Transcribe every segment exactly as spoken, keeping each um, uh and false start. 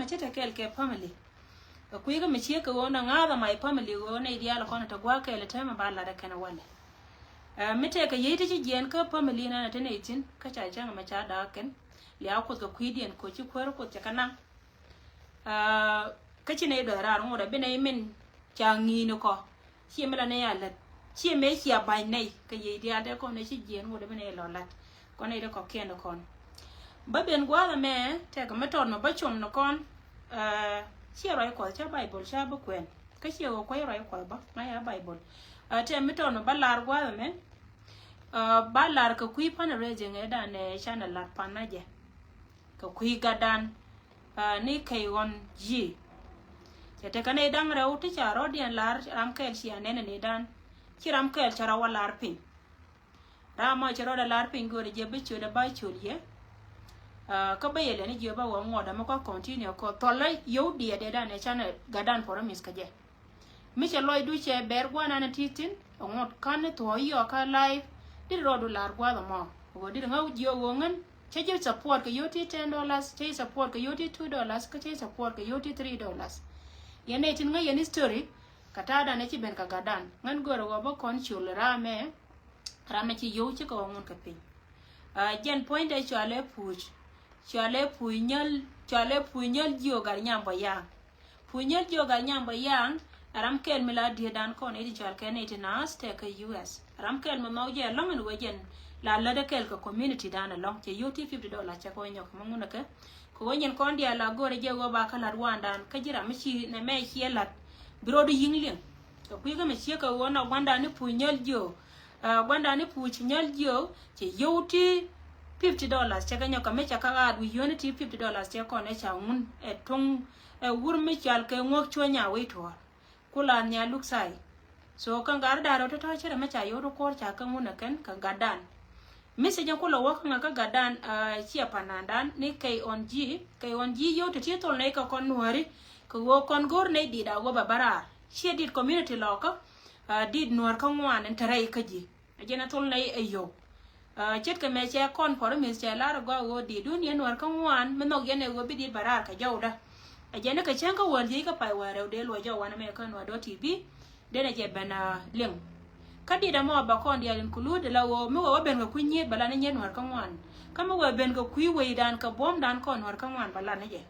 Ce̱t ɛ kɛɛl kɛ family. Kɛ kui̱ kä mi ciek kɛ ɣöö na ŋa̱a̱th ɛ my family ɣöö nɛy diaal kɔn ɛ te gua̱a̱k kɛɛl ɛ tɛmɛ ba lat ɛ kɛn ɛ walɛ. Ɛ, mi tɛk kɛ yiey ti ci jiɛɛn kä family nan ɛ te nɛy thi̱n kä ca cäŋ ɛmɛ ca da̱a̱k kɛn. Lia̱a̱ Kuoth kɛ kui̱diɛn kɛ ɣöö ci kuäär Kuoth cɛ kɛ naŋ. Ɛ, kä ci nɛy dɔ̱th raar ŋot ɛ bi nɛy min ca ŋi̱i̱n kɔ. Ciɛ mi la nɛy a lät. Ciɛ mëë cia ba̱ny nɛy kɛ yiey diaal tɛ kɔn ɛ ci jiɛɛn ŋot ɛ bi nɛy lɔ lat. Kɔn nɛy ti kɔ̱kiɛn kɔn. Bä ben gua̱a̱th ɛmɛ tɛk mi tɔt mi bä com ni kɔn. Ɛ, ciɛ ruac Kuɔth, ca Baibol ca bi kuɛn. Kä ciɛ ɣöö kua̱c ruac Kuɔth bä, ŋa̱c a Baibol. Ɛ, tɛk mi tɔt mi bä lar gua̱a̱th ɛmɛ. Ɛ, ba lar kɛ kui̱ fundraising ɛ danɛ canɛ lat pan na jɛ. Kɛ kui̱ gatdan, ɛ, ni kɛy ɣɔn ji̱. Cɛ tekɛ nɛy da̱ŋ rɛw ti ca rɔ̱diɛn lar ram kɛl cia nɛn ni dan. Ci ram kɛl ca rɔw a lar piny. Ram mɔ cɛ rɔɔdɛ lar piny göörä jɛ bi ciötdɛ ba col yɛ. Ɛ, kä bä yɛ lɛni jiö ba wä ŋuɔ̱t ɛmɛ kɔ continue kɔ thɔlä yio̱w diɛɛdɛ danɛ canɛ gatdan promise kä jɛ. Mi cɛ lɔcdu cɛ bɛr gua̱nan ti thi̱n ɛ ŋuɔ̱t ka̱n ni thuɔ̱ɔ̱ yɔɔkä live. Dit rɔɔdu lar gua̱a̱th ɛmɔ ɣöö dit ŋäw jiö ɣöö ŋän cä ji̱ support kɛ yio̱w ti ten dollars, cä ji̱ support kɛ yio̱w ti two dollars, kä cä ji̱ support kɛ yio̱w ti three dollars. Yɛn nɛy tin ŋäc yɛn history kɛ ta̱a̱dan ɛ ci ben kɛ gatdan ŋän göörä ɣöö bä kɔn col ram ɛ. Ram ɛ ci yio̱w cikɛ wä ŋun kɛ piny. Ɛ, jɛn puɔ̱nydɛ cualɛ puc. Cualɛ puc nyäl, cualɛ puc nyäl jiök gat nyam bɔ yaŋ. Puc nyäl jiök gat nyam bɔ yaŋ. Ɛ ram kɛl mi la dietdan kɔn iti cual kɛ nɛy ti naath tɛk kä U S. Ɛ ram kɛl mi nhɔk jɛ ɛlɔ̱ŋ ɛn ɣöö jɛn la lätdɛ kɛl kɛ community dan ɛlɔ̱ŋ. Cɛ yio̱w ti fifty dollar cɛ kɛ wä nyɔk kɛ mi ŋun ɛ kɛ. Kɛ ɣöö nyin kɔn diaal la go̱o̱rɛ jɛ ɣöö ba kä la̱t wandan kä ji̱ ram mi ci nɛ mɛ ciɛ la̱t. Bi rɔɔdu yi̱ŋ liŋ. Kɛ kui̱ kä mi ciek kɛ ɣöö nɔ gua̱ndan ni puc nyäl jiök. Ɛ, gua̱ndan ni puc nyäl jiök cɛ yio̱w ti fifty dollars cɛ kɛ nyɔk kɛ mi cɛ kä ɣaat wi̱i̱ yio̱w ni ti fifty dollars cɛ kɔn ɛ ca ŋun ɛ tuŋ ɛ wur mi cual kɛ ŋuɔ̱k cuɔ nya wec tuɔɔr. Ku la nhial luk sai. So kä gat da̱r rɔ tɔ̱tɔ̱ cɛ rɛ mi ca yio̱w ti kuɔr ca kä ŋun ɛ kɛn kɛ gatdan. Message in kulɛ wä kä ŋa kä gatdan, ɛ, ciɛ panandan ni kɛy ɣɔn ji̱, kɛy ɣɔn ji̱ yio̱w ti ti thol nɛy kɛ kɔn nuääri kɛ ɣöö kɔn go̱o̱r nɛy dit a ɣöö bɛ bä raar. Ciɛ dit community lɔkä, ɛ, dit nuäär kä ŋuan in te rɛy kä ji̱. Ɛ jɛn ɛ thol nɛy ɛ yio̱w. Ɛ, ce̱tkɛ mɛ cɛ kɔn promise cɛ lar ɛ gɔaa ɣöö ditdun yɛn nuäär kä ŋuan mi nhɔk yɛn ɛ ɣöö bi dit bɛ raar kɛ jɔwdä. Ɛ jɛn ɛ kɛ cäŋ kä wäl ji̱ kä pay wäl rɛw dee luɔc jɔw wanɛ mɛ kä nuäär dɔ̱ T V. Denɛ jɛ ben a liŋ. Kä dit ɛmɔ bɛ kɔn diaal include la ɣöö mi wä wä ben kɛ kui̱ nyiet bɛ la ni nyiet nuäär kä ŋuan. Kä mi wä ben kɛ kui̱ wecdan kɛ buɔ̱mdan kɔn nuäär kä ŋuan bɛ la ni jɛ.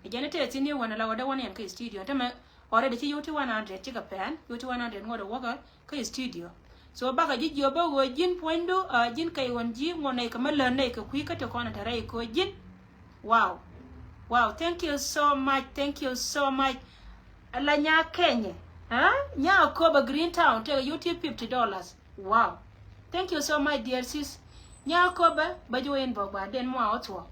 Ɛ jɛn i̱ tëë thi̱n i̱ wänɛ la wä dee wän yɛn kä studio tämɛ already ci yio̱w ti one hundred cikɛ pɛn, yio̱w ti one hundred ŋuɔ̱t ɛ wäkä kä studio. So bakɛ ji̱ jiöpä ɣöö ji̱n puɔ̱nydu, ɛ, ji̱n kɛy ɣɔn ji̱ ŋuɔ̱t nɛy kɛ mä lät nɛy kɛ kui̱ kä ti kɔn ɛ te rɛy kɛ ɣöö ji̱n. Wow. Wow, thank you so much, thank you so much. La nya Kenya, ha? Nya Akoba Green Town, tɛkɛ yio̱w ti fifty dollars. Wow. Thank you so much, dear sis. Nya Akoba, bä ji̱ wä inbox ba den mua wä thuɔ.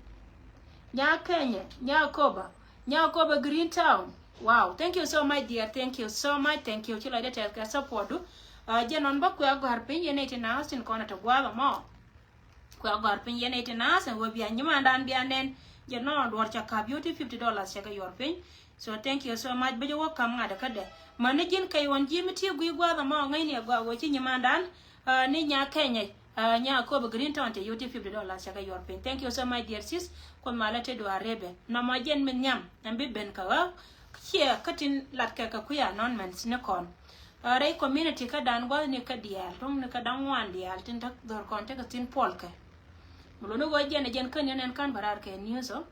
Nya Kenya, nya Akoba, nya Akoba Green Town. Wow, thank you so much, dear. Thank you so much, thank you. Ci lɔcdä tɛth kɛ support du. Ɛ, jɛ nɔn bä kuɛ gɔ̱a̱r piny yɛn nɛy ti naath tin kɔn ɛ te gua̱a̱th ɛmɔ. Kuɛ gɔ̱a̱r piny yɛn nɛy ti naath ɛn ɣöö bia nyimandan bia nɛn. Jɛ nɔn duɔ̱ɔ̱r ca ka̱p yio̱w ti fifty dollars cɛ kɛ yuɔr piny. So thank you so much. Bä jɛ wä ka̱m ŋa̱t ɛ kädɛ. Mäni ji̱n kɛy ɣɔn ji̱ mi ti gui̱i̱ gua̱a̱th ɛmɔ ŋäcni ɛ gɔaa ɣöö ci nyimandan, ɛ, ni nya Kenya, ɛ, nya Akoba Green Town cɛ yio̱w ti fifty dollars cɛ kɛ yuɔr piny. Thank you so much, dear sis. Kuoth malä te duaar rep ɛ. Nɔmɔ jɛn mi nhiam ɛn bi ben kä ɣä. Ciɛ kä tin lat kɛ kɛ kui̱ announcements ni kɔn. Ɛ, rɛy community kädan gua̱thni kä diaal, tuɔ̱ŋni kä da̱ŋ ŋuan diaal tin te dhɔr kɔn tekɛ thi̱n puɔlkɛ. Mi luni ɣöö jɛn ɛ jɛn kän yɛn ɛn ka̱n bä raar kɛ news ɔ.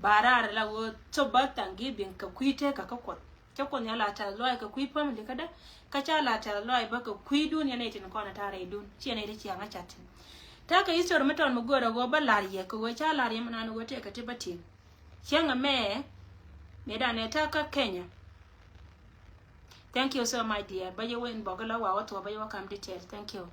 Bä raar la ɣöö thop bä Thanksgiving kɛ kui̱ tekä kä Kuoth. Cä Kuoth ni a la tɛth lɔaac kɛ kui̱ family kädä. Kä ca la tɛth lɔaac bä kɛ kui̱dun yɛn ɛ tin kɔn ɛ ta̱a̱ rɛydun. Ciɛ nɛy ti ciaŋä ca̱t tin. Ta̱a̱ kɛ history mi tɔn mi göörä ɣöö bä la̱r yɛ kɛ ɣöö ca la̱r yɛ mi naan ɣöö tëëkɛ ti bä ti̱i̱ŋ. Cäŋ ɛmɛ mëëdan ɛ ta̱a̱ kä Kenya. Thank you so much, dear. Bä yɛ wä inbox la wa wä thuɔ̱k bä yɛ wä ka̱m detail. Thank you.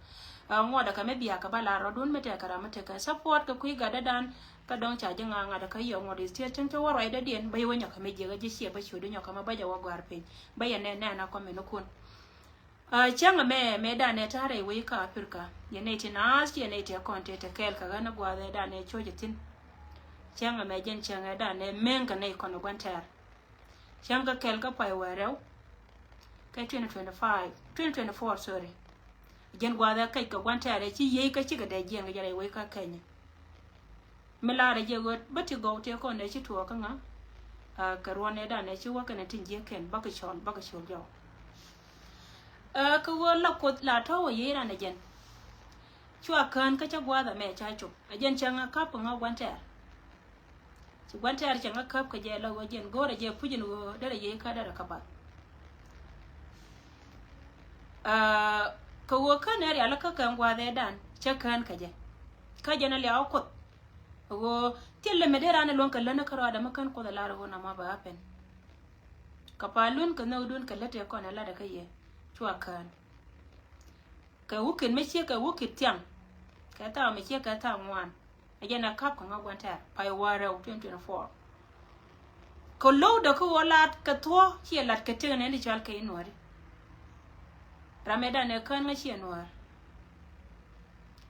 Ɛ, ŋuɔ̱t ɛ kɛ mi biakä bä la rɔ̱dun mi tɛkɛ ram mi tɛkɛ support kɛ kui̱ gatdädan. Kä dɔ̱ŋ ca ji̱ ŋa̱ ŋa̱t ɛ kä yɛ ŋuɔ̱t is thier cäŋ cä wä ruacdädiɛn bä yɛ wä nyɔk kɛ mi jiäk ɛ ji̱ ciɛ bä ciötdu nyɔk kɛ mi bä jɛ wä gɔ̱a̱r piny. Bä yɛ nɛn nɛn a kɔm mi ni kun. Ɛ, cäŋ ɛmɛ mëëdan ɛ ta̱a̱ rɛy wec kä Africa. Yɛn nɛy ti naath, yɛn nɛy ti ɛ kɔn tëë te kɛɛl kɛ ɣän ɛ gua̱a̱th ɛ dan ɛ coc ɛ thi̱n. Cäŋ ɛmɛ jɛn cäŋ ɛ dan ɛ meŋ kɛ nɛy kɔn ɛ gua̱n tɛɛr. Cäŋ kä kɛl kä pay wä rɛw. Kɛ twenty twenty-five, twenty twenty-four, sorry. Jɛn gua̱a̱th ɛ kɛc kɛ gua̱n tɛɛr ɛ ci yiey kä cikɛ dee jiɛn kɛ jɛ rɛy wec kä Kenya. Mi laarɛ jɛ ɣöö bä ti gɔw tëë kɔn ɛ ci tuɔɔk kä ŋa. Kɛ ruɔ̱n ëë danɛ ci wä kɛnɛ tin jiäk kɛn bäkɛ cɔl bäkɛ cɔl jɔw. Kɛ ɣöö la Kuoth la tɔ̱ wä yiëë ran ɛ jɛn. Cua kään kä cä gua̱a̱th ɛmɛ ca cop ɛ jɛn cäŋ ɛ käp kɛ ŋä gua̱n tɛɛr. Ci gua̱n tɛɛr cäŋ ɛ käp kɛ jɛ la ɣöö jɛn go̱o̱rɛ jɛ puc in ɣöö derɛ yiëë kä derɛ kä bath. Kɛ ɣöö kän ɛ rial kä kään gua̱a̱th ëë dan cä kään kɛ jɛ. Kä jɛn ɛ liaw Kuoth. Ɣöö thilɛ mi dee ran ɛ luäŋ kɛ län kä rɔɔdɛ mi kän Kuoth ɛ lar ɣöö namɔ bɛ a pɛn. Kɛ pa̱a̱lun kɛ nhökdun kɛ lät tëë kɔn ɛ latdɛ kä yɛ cua kään. Kɛ wukit mi ciek kɛ wukit thiaŋ kɛ thaak mi ciek kɛ thaak ŋuan. Ɛ jɛn ɛ kap kɛ ŋä gua̱n tɛɛr pay wäär rɛw twenty twenty-four. Kɛ lo̱wdɛ kä ɣöö lat kɛ thuɔ̱k ciɛ lat kɛ tëk nɛn ti cɔal kɛ i̱ nuääri. Ram ëë danɛ kään ŋä ciɛ nuäär.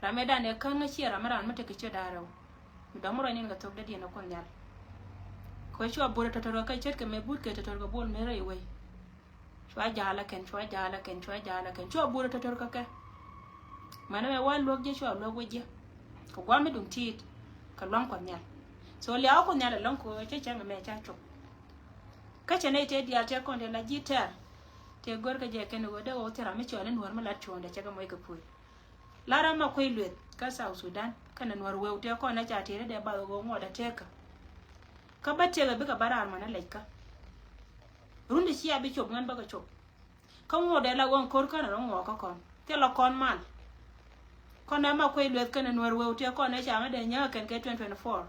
Ram ëë danɛ kään ŋä ciɛ ram mi ran mi tekɛ ciöt da̱a̱ rɛw. Mi dɔ̱ŋ mi ruac ni̱n kɛ thok dädiɛn ɛ Kuoth Nhial. Kɛ ɣöö cua burɛ tɔ̱tɔ̱r kɛ ce̱tkɛ mëë but kɛ tɔ̱tɔ̱r kɛ buɔl mëë rɛy wei. Cua ja̱a̱lä kɛn, cua ja̱a̱lä kɛn, cua ja̱a̱lä kɛn, cua burɛ tɔ̱tɔ̱r kɛ kɛ. Mɛnɛ mɛ wa luäk ji̱ cua luäk wä ji̱. Kɛ gua̱a̱th mi duŋ ti̱i̱t kɛ lua̱ŋ Kuɔth Nhial. So liaw Kuɔth Nhial ɛlɔ̱ŋ kɛ ɣöö cä cäŋ ɛmɛ ca cop. Kä cɛ nɛy tëë diaal tëë kɔn tëë la ji̱ tɛɛr. Tëë gör kä jɛ kɛn ɣöö dee ɣöö thil ram mi cɔal i̱ nuäär mi lat cuɔ̱ɔ̱ŋdɛ cɛ kɛ mɔc kɛ puɔ̱ny. La ram ma kuec lueth kä South Sudan kɛnɛ nuäär wëëu tëë kɔn ɛ ca tëë dee bath ɣöö ŋuɔt ɛ tëëkä. Kä bä tëëkä bikɛ bä raar män ɛ lɛc kä. Run ti cia bi cop ŋän bä kɛ cop. Kä ŋuɔt dee la ɣöö ko̱r känɛ rɔ ŋuɔɔk kä kɔn thilɛ kɔn mal. Kɔn ɛ ma kuec lueth kɛnɛ nuäär wëëu tëë kɔn ɛ ca ŋä dee nyääk kɛn kɛ twenty twenty-four.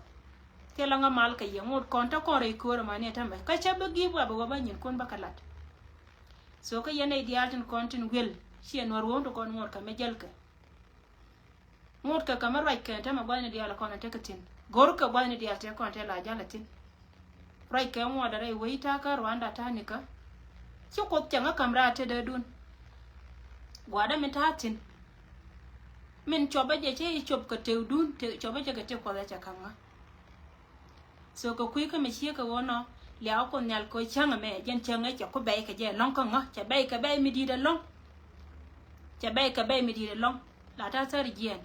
Thilɛ ŋä mal kɛ yɛ ŋot kɔn te kɔn rɛy köör ɛmani ɛ tämɛ kä cä bi gi̱i̱p wa bi wä bä nyin kun bä kɛ la̱t. So kä yɛn nɛy diaal tin kɔn tin wi̱el ciɛ nuäär wëëu ti kɔn ŋot kɛ mi jälkɛ. Ŋot kɛ kɛ mi ruac kɛ te mɛ gua̱thni diaal kɔn te kɛ thi̱n. Go̱r kɛ gua̱thni diaal te kɔn te la jal a thi̱n. Ruac kɛ ŋuɔt a rɛy wec ta̱a̱ kä Rwanda ta̱a̱ nikä. Ci Kuoth cɛ ŋä ka̱m raar tetdädun. Gua̱a̱dä min ta̱a̱ thi̱n. Min cuɔpä jɛ cä i̱ cop kɛ tëkdun, cuɔpä jɛ kɛ tëk Kuɔth ɛ cɛ ka̱m ŋä. So kɛ kui̱ kä mi ciek kɛ ɣöö nɔ liaw Kuoth Nhial kɛ ɣöö cäŋ ɛmɛ jɛn cäŋ ɛ cɛ ku bɛy kɛ jɛ ɛlɔ̱ŋ kä ŋä, cɛ bɛy kɛ bɛy mi di̱i̱t ɛlɔ̱ŋ. Cɛ bɛy kɛ bɛy mi di̱i̱t ɛlɔ̱ŋ. La ta̱a̱ thäri jiɛɛn.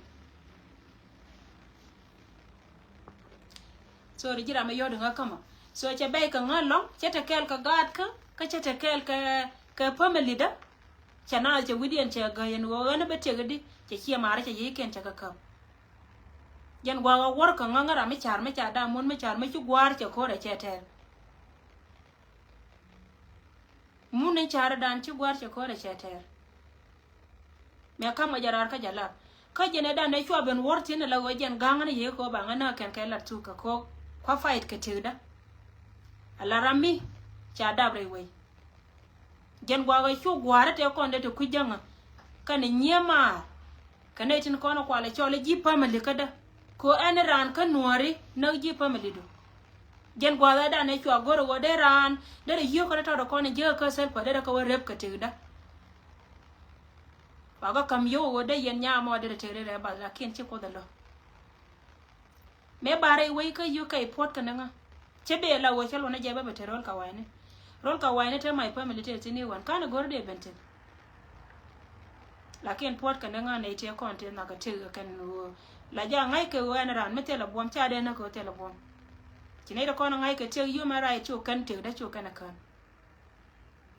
So ri ji̱ ram ɛ yɔ̱ɔ̱t ŋä kämä. So cɛ bɛy kɛ ŋä ɛlɔ̱ŋ, cɛ te kɛɛl kɛ gaatkä, kä cɛ te kɛɛl kɛ, kɛ family dä. Cɛ naath cɛ wi̱diɛn cɛ gäy ɛn ɣöö ɣän ɛ bä tiɛk i̱di, cɛ ciɛ maarä cɛ yiëëkiɛn cɛ kɛ käp. Jɛn gua̱a̱k a wuɔ̱r kɛ ŋäŋä ram mi ca̱r mi ca da̱a̱ mun mi ca̱r mi ci gua̱a̱r cɛ ko̱r ɛ cɛ tɛɛr. Mun ni ca̱r dan ci gua̱a̱r cɛ ko̱r ɛ cɛ tɛɛr. Mɛ ka̱m ŋä jɛ raar kä jɛ lap kä jɛn ɛ dan ɛ cua ben wuɔ̱r thi̱n ɛ la ɣöö jɛn ga̱ŋä ni yee ko̱ baŋä näk kɛn kɛ lat thuk kɛ ko̱ kua fight kɛ tëkdä. Ala ram mi ca dap rɛy wec. Jɛn gua̱a̱k ɛ cu gua̱a̱rä tëë kɔn dee te kui̱ jäŋä. Kɛnɛ nyiee maar. Kɛ nɛy tin kɔn ɛ kualɛ cɔl ɛ ji̱ family kädä. Kɛ ɣöö ɛn raan kä nuääri näk ji̱ family du. Jɛn gua̱a̱th ɛ danɛ cua go̱r ɛ ɣöö dee raan derɛ yio̱o̱k kä tɔ̱tɔ̱ kɔn ɛ jiäk kä Salva derɛ kɛ wä rep kɛ tëkdä. Wa kä ka̱m yio̱o̱k ɛ ɣöö dee yɛn nyaam ɔ derɛ tëkdä rɛ bath lakin ci Kuoth ɛ lɔ. Mëë ba rɛy wec kä U K puɔ̱t kɛnɛ ŋä. Cä bee la ɣöö cä luɔnɛ jɛ bä bɛ te ro̱l ka wa̱i̱ni. Ro̱l ka wa̱i̱ni te my family te thi̱n i̱ wan ka̱n ɛ go̱r dee ben thi̱n. Lakin puɔ̱t kɛnɛ ŋä nɛy tëë kɔn tëë nhɔakä tëk kɛn ɣöö la jɛ a ŋa̱ckɛ ɣöö ɛn raan mi thilɛ buɔ̱m ca dee näk ɣöö thilɛ buɔ̱m. Ci nɛy ti kɔn ŋa̱ckɛ tëk human right cu kɛn tëkdä cu kɛn ɛ kään.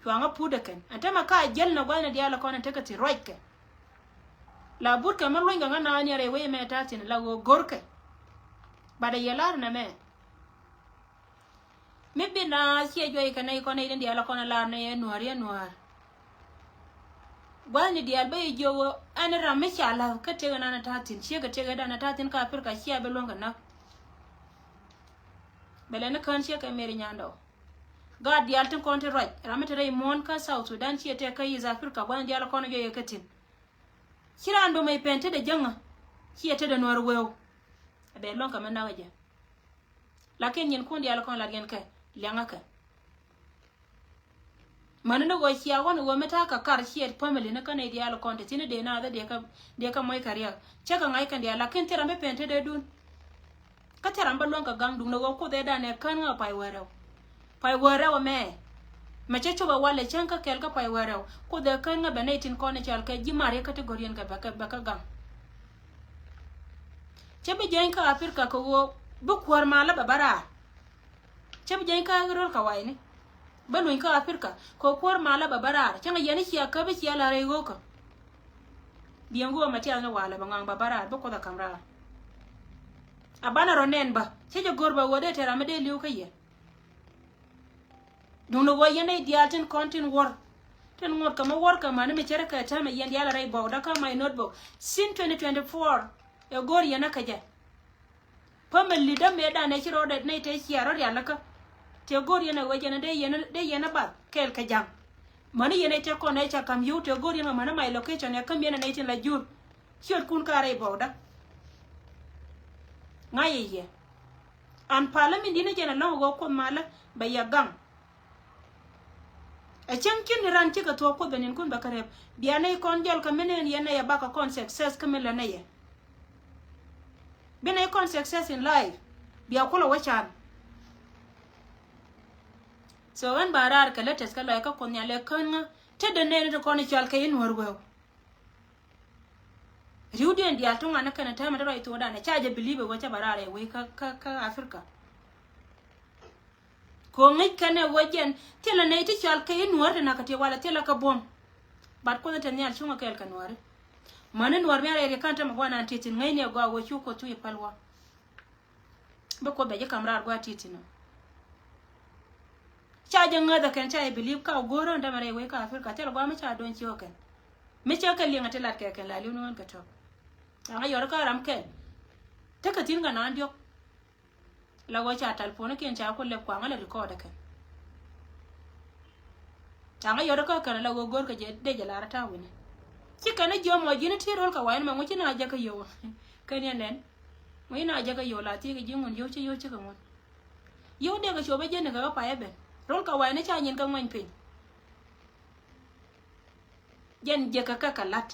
Cuaŋä put ɛ kɛn ɛn tämɛ ka jäl nɛ gua̱thni diaal ɛ kɔn ɛn tekɛ thi̱n ruackɛ. La butkɛ mi luɔ̱nykɛ ŋä naath ni rɛy wec ɛmɛ ta̱a̱ thi̱n la ɣöö go̱rkɛ. Bat ɛ yɛ la̱r nɛmɛ. Mi bi naath ciɛ juɔc kɛ nɛy kɔn nɛy tin diaal ɛ kɔn ɛ la̱r nɛy ɛ nuäär ɛ nuäär. Gua̱thni diaal bä yi jiök ɣöö ɛn ram mi ca la̱th kä tëk ɛnan ɛ ta̱a̱ thi̱n ciekɛ tëk ɛ dan ɛ ta̱a̱ thi̱n kä Africa cia bi luäŋ kɛ näk. Bɛ lɛ ni kään ciekɛ Mary Nyandɔw. Gaat diaal tin kɔn ti ruac ram mi te rɛy muɔ̱ɔ̱n kä South Sudan ciɛ tɛk kä East Africa gua̱n diaal kɔn jɔyɛ kä thi̱n. Ci raan domɛ i̱ pɛn tetdɛ jäŋä ciɛ tetdɛ nuäär wëëu. Ɛ bɛ luäŋ kɛ mi näk jɛ. Lakin nyin kun diaal kɔn lat yɛn kɛ liaŋä kɛ. Mäni ni ɣöö cia ɣɔn ɣöö mi ta̱a̱ kɛ kar ciɛ family ni kä nɛy diaal kɔn te thi̱n i̱ dee naath i̱ dee kä, dee kä mɔc kɛ riɛk cä kɛ ŋa̱c kɛn diaal lakin thil ram bi pɛn tetdädun. Kä thil ram bä luäŋ kɛ gaŋ duŋdɛ ɣöö Kuoth ëë danɛ kän ŋä pay wä rɛw. Pay wä rɛw ɛmɛ. Mɛ cä cop ɛ walɛ cäŋ kä kɛl kä pay wä rɛw Kuoth ëë kän ŋä bɛ nɛy tin kɔn i̱ cɔal kɛ ji̱ ma̱r i̱ kä ti gɔ̱riɛn kɛ bɛ kä, bɛ kä gaŋ. Cä bi jiɛny kä Africa kɛ ɣöö bi kuäär malä bɛ bä raar. Cä bi jɛny kä röl kɛ wayni. Bä luny kä Africa kɛ kuäär malä bɛ bä raar cäŋ a yɛn i̱ cia käp i̱ cia la rɛy ɣöökä. Biɛŋ guɔ ma tiath ni walɛ bɛ ŋɔaŋ bɛ bä raar bä Kuoth a ka̱m raar. A banɛ rɔ nɛn bä cä jɛ go̱r bä ɣöö dee tɛr ram mi dee li̱w kä yɛ. Duŋni ɣöö yɛn nɛy diaal tin kɔn tin wuɔ̱r. Tin ŋuɔ̱t kɛ mi wuɔ̱r kɛ mäni mi cärä kɛ täämɛ yɛn diaal a rɛy buɔkdä kä my notebook. Sin twenty twenty-four ɛ go̱o̱r yɛn ɛ kä jɛ. Family dämɛ dan ɛ ci rɔɔdɛ nɛy te cia rɔ rialikä. Tëë go̱o̱r yɛn ɛ ɣöö jɛn ɛ dee yɛn, dee yɛn ɛ bath kɛɛl kɛ ja̱ŋ. Mäni yɛn ɛ te kɔn ɛ ca ka̱m yio̱w tëë go̱o̱r yɛn ɛ mäni my location ɛ käm yɛn ɛ nɛy tin la jur. Ciöt kun ka rɛy buɔkdä. Ŋa̱c yɛ yɛ. An palä min di̱t ni jɛn ɛlɔ̱ŋ ɛ ɣöö Kuoth malä bɛ yɛ gaŋ. Ɛ cäŋ cin ni ran cikɛ thuɔ̱k Kuoth bɛ ninkun bɛ kä rep. Bia nɛy kɔn jɔl kä mi nɛn yɛn nɛy ɛ bakɛ kɔn success kä mi lät nɛy ɛ. Bi nɛy kɔn success in life. Bia kulɛ wä can. So ɣän ba raar kɛ letters kä lɔc kä Kuoth Nhial ɛ kän ŋä. Te dee nɛy ni ti kɔn i̱ cɔal kɛ i̱ Nuäär wee. Ri̱wdiɛn diaal tuŋ an kɛn täämɛ te ruac thuɔɔdan ɛ ca jɛ believe ɛ ɣöö cä bɛ raar ɛ wec kä, kä, kä Africa. Kɛ ɣöö ŋäc kɛn ɛ ɣöö jɛn thilɛ nɛy ti cɔal kɛ i̱ Nuäär ti nakä ti walɛ thilɛ kɛ buɔ̱m. But Kuoth in te nhial cuŋä kɛɛl kɛ Nuääri. Mäni Nuäär mi a rɛy riɛk kän täämɛ guanan ti thi̱n ŋäcni ɛ gɔaa ɣöö cu Kuoth cu yɛ päl wä. Bi Kuoth bɛ ji̱ ka̱m raar gua̱a̱th ti̱ti̱ nɔ. Ca jɛ ŋäth ɛ kɛn ca jɛ believe ka go̱o̱r rɔ̱n dämɛ rɛy wec kä Africa thil gua̱a̱th mi ca do̱ny ciök ɛ kɛn. Mi cä kɛ liŋ ɛ ti lat kɛ kɛn la li̱w ni ɣän kɛ tɔ̱k. Aŋa yɔt kä ram kɛn. Tekɛ thi̱n kɛ naan diɔ̱k. La ɣöö ca telephone kiɛn ca ku lɛp kuaŋä la record ɛ kɛn. Ca ŋä yɔt kä kɛn la ɣöö go̱r kɛ jɛ dee jɛ lar ta̱a̱ wi̱ni. Ci kɛn jiɔam ɔ ji̱n ti ro̱l kɛ wa̱i̱n mɛ ŋuci na jɛ kä yio̱w. Kɛn yɛn nɛn. Ŋuci na jɛ kä yio̱w la thiek ji̱ ŋun yio̱w ci yio̱w ci kɛ ŋun. Yio̱w dee kɛ cuɔp ɛ jɛn ni kɛ kä payɛ ben. Ro̱l kɛ wa̱i̱n ca nyin kɛ ŋuɛny piny. Jɛn jɛ kɛ kɛ kɛ la̱t.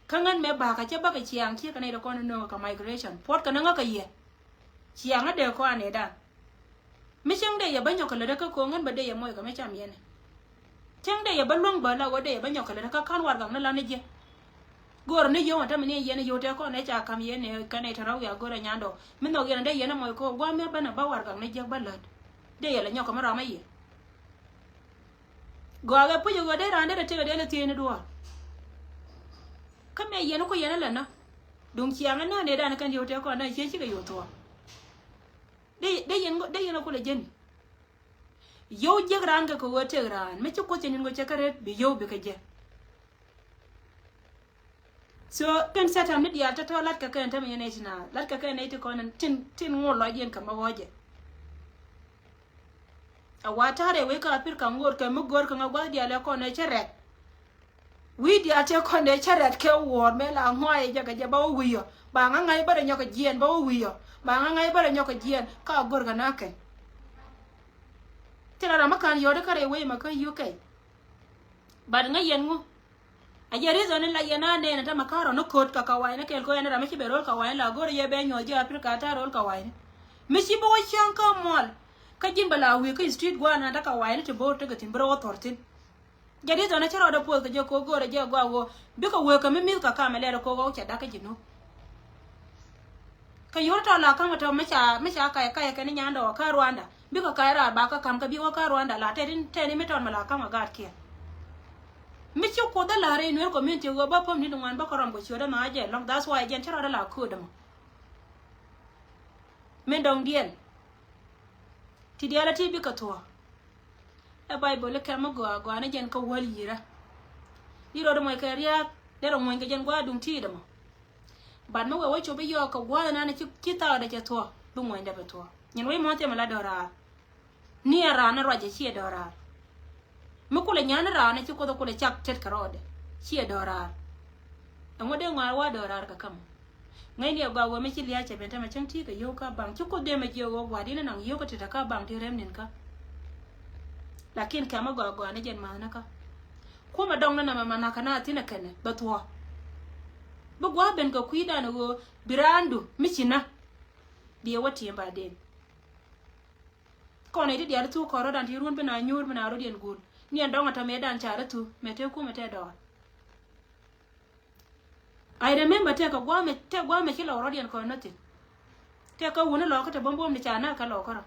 Kä ŋän mɛ ba̱a̱kä cä bäkɛ ciaŋ ciɛ kɛ nɛy dee kɔn nööŋä kɛ migration. Puɔ̱t kɛ ni ŋä kɛ yɛ. Ciaŋä dee kɔn anɛ dan. Mi cäŋ dee yɛ bä nyɔk kɛ lätdä kä ko̱o̱ŋ ɣän bä dee yɛ moc kɛ mi cam yɛn ɛ. Cäŋ dee yɛ bä luäŋ bä la ɣöö dee yɛ bä nyɔk kɛ lätdä kä ka̱n warɛgak ni lan ni jiɛ. Go̱o̱rä ni yio̱w ɛn tämɛ ni yɛn yio̱w tëë kɔn ɛ ca ka̱m yɛn ɛ kɛn ɛ te rɔ̱ wiak go̱o̱rä nyandɔ. Mi nhɔk yɛn ɛ dee yɛn ɛ moc ko̱o̱k gua̱a̱m mi bänɛ bä warɛgak ni jiäk bä lät. Dee yɛ lɛ nyɔk kɛ mi ram ɛ yɛ. Gɔaa ɛ puc ɛ ɣöö dee raan derɛ tëëk ɛ dee lɛ thiec ni duɔ̱ɔ̱r. Kä mëë yɛn ku yɛn ɛ lɛ nä. Duŋ ciaŋ ɛ nä nëëdan kɛn yio̱w tëë kɔn nä cië cikɛ yio̱w thuɔ̱ɔ̱r. Dee, dee yɛn, dee yɛn ɛ kulɛ jeni. Yio̱w jiäk raan kɛ kɛ ɣöö tëëk raan mi ci Kuoth cɛ ni̱n ɣöö cɛ kä ret bi yio̱w bikɛ jɛ. So kɛn Satan ni diaal tɔ̱tɔ̱ la̱t kɛ kɛn tämɛ yɛn nɛy ti naath, la̱t kɛ kɛn nɛy ti kɔn tin, tin ŋo̱o̱r lɔcdiɛn kɛ mɛ ɣɔ̱cɛ. A wa ta̱rɛ wec kä Africa ŋo̱o̱r kɛ mi go̱o̱r kɛ ŋa gua̱th diaal ɛ kɔn ɛ cä rɛt. Wi̱i̱ diaal tëë kɔn ɛ cä rɛt kɛ wuɔ̱ɔ̱r mëë la ŋɔac ɛ jɛ kɛ jɛ ba wä wi̱i̱ ɔ. Ba ŋa ŋa̱c bärɛ nyɔk kɛ jiɛɛn ba wä wi̱i̱ ɔ. Ba ŋa ŋa̱c bärɛ nyɔk kɛ jiɛɛn ka go̱o̱r kɛ na̱kɛ. Thilɛ ram mi ka̱n yɔ̱ɔ̱t kä rɛy wec mɛ kä U K. But ŋäc yɛn ŋu? A jɛ reason in la yɛn a nɛn a tämɛ ka̱r rɔ̱ ni ko̱t kɛ kawaini kɛɛl kɛ ɣöö ɛn ram mi ci ben ro̱l kawaini la go̱r yɛ ben nyuɔ̱th ji̱ Africa ta̱a̱ ro̱l kawaini. Mi ci bi wä cäŋ kä muɔl. Kä ji̱n bɛ la wi̱i̱ kä street gua̱a̱n an te kawaini ti bo̱o̱r tekɛ thi̱n bi rɔ wä thɔr thi̱n. Jɛ reason a ci rɔɔdɛ puɔth kɛ jɛ ko̱ go̱o̱rɛ jɛ gɔaa ɣöö bikɛ wee kɛ mi mi̱th kɛ kamɛ lɛr ko̱ ɣɔw cɛ dak kä ji̱ nup. Kɛ yio̱w tɔ̱ la ka̱m kɛ tɔ̱ mi ca, mi ca kay, kay kɛn nyandɛ ɣɔ̱ kä Rwanda. Bikɛ kay raar ba kä ka̱m kɛ bi wä kä Rwanda la tɛt in, tɛt in mi tɔt mi la ka̱m kɛ gaat kiɛ. Mi ci Kuoth dä la̱r in Nuer community ɣöö bä pom ni di ŋuan bä kä rɔm kɛ ciötdä ma a jɛ lɔ̱ŋ. That's why jɛn ci rɔɔdä la köödä mɔ. Min dɔ̱ŋdiɛn. Ti diaal a ti bikɛ thuɔ̱ɔ̱. Ɛ Baibol i̱ kɛm mi gɔaa gɔaa ni jɛn kä wäl yi̱rä. Di rɔɔdɛ mɔc kɛ ria̱a̱k derɛ ŋuɔ̱ny kɛ jɛn gua̱a̱ duŋ ti̱i̱t ɛmɔ. But mi wee wä cop i̱ yɔɔk kɛ gua̱a̱th ɛnan ci, ci thaakdɛ cɛ thuɔ̱ɔ̱ bi ŋuɔ̱nydɛ bi thuɔ̱ɔ̱. Nyin wec mɔ̱ɔ̱n thiɛmɛ la dɔ̱raar. Ni ɛ raan ni ruacɛ ciɛ dɔ̱raar. Mi kulɛ nyan ni raan ci Kuoth kulɛ cak tet kɛ rɔɔdɛ ciɛ dɔ̱raar. Ɛŋu dee ŋɔaar wa dɔ̱raar kɛ kämɔ? Ŋäcni ɛ gɔaa ɣöö mi ci lia̱a̱ cɛ ben tämɛ cäŋ ti̱i̱ kɛ yio̱w kä baŋ. Ci Kuoth dee mɛ jiɛ ɣöö gua̱a̱r di̱n naŋ yio̱w kä tetdä kä baŋ ti rɛm ni̱n kä. Lakin kɛmɛ gɔaa gɔaa ni jɛn ma̱thnikä. Kumɛ dɔŋ ni nɛmɛ ma na̱kä na thi̱n ɛ kɛnɛ bɛ thuɔ̱ɔ̱. Bi gua̱a̱r ben kɛ kui̱dan ɣöö bi raandu mi ci nä. Bi ɛ wä ti̱em ba den. Kɔn ɛ ti diaal thuk kɔn rɔ̱dan ti ruun bi na nyuur bi na rɔ̱diɛn guul. Ni ɛn dɔŋ ɛ tɔ̱ mëëdan ca rɔ thuk mɛ te kumɛ te dɔɔr. I remember tëë kɛ gua̱a̱mɛ, tëë gua̱a̱mɛ ci lɔk rɔ̱diɛn kɔn nɔthin. Tëë kä wuni lɔkä te bäm buɔ̱m ni ca näk kä lɔkä rɔ.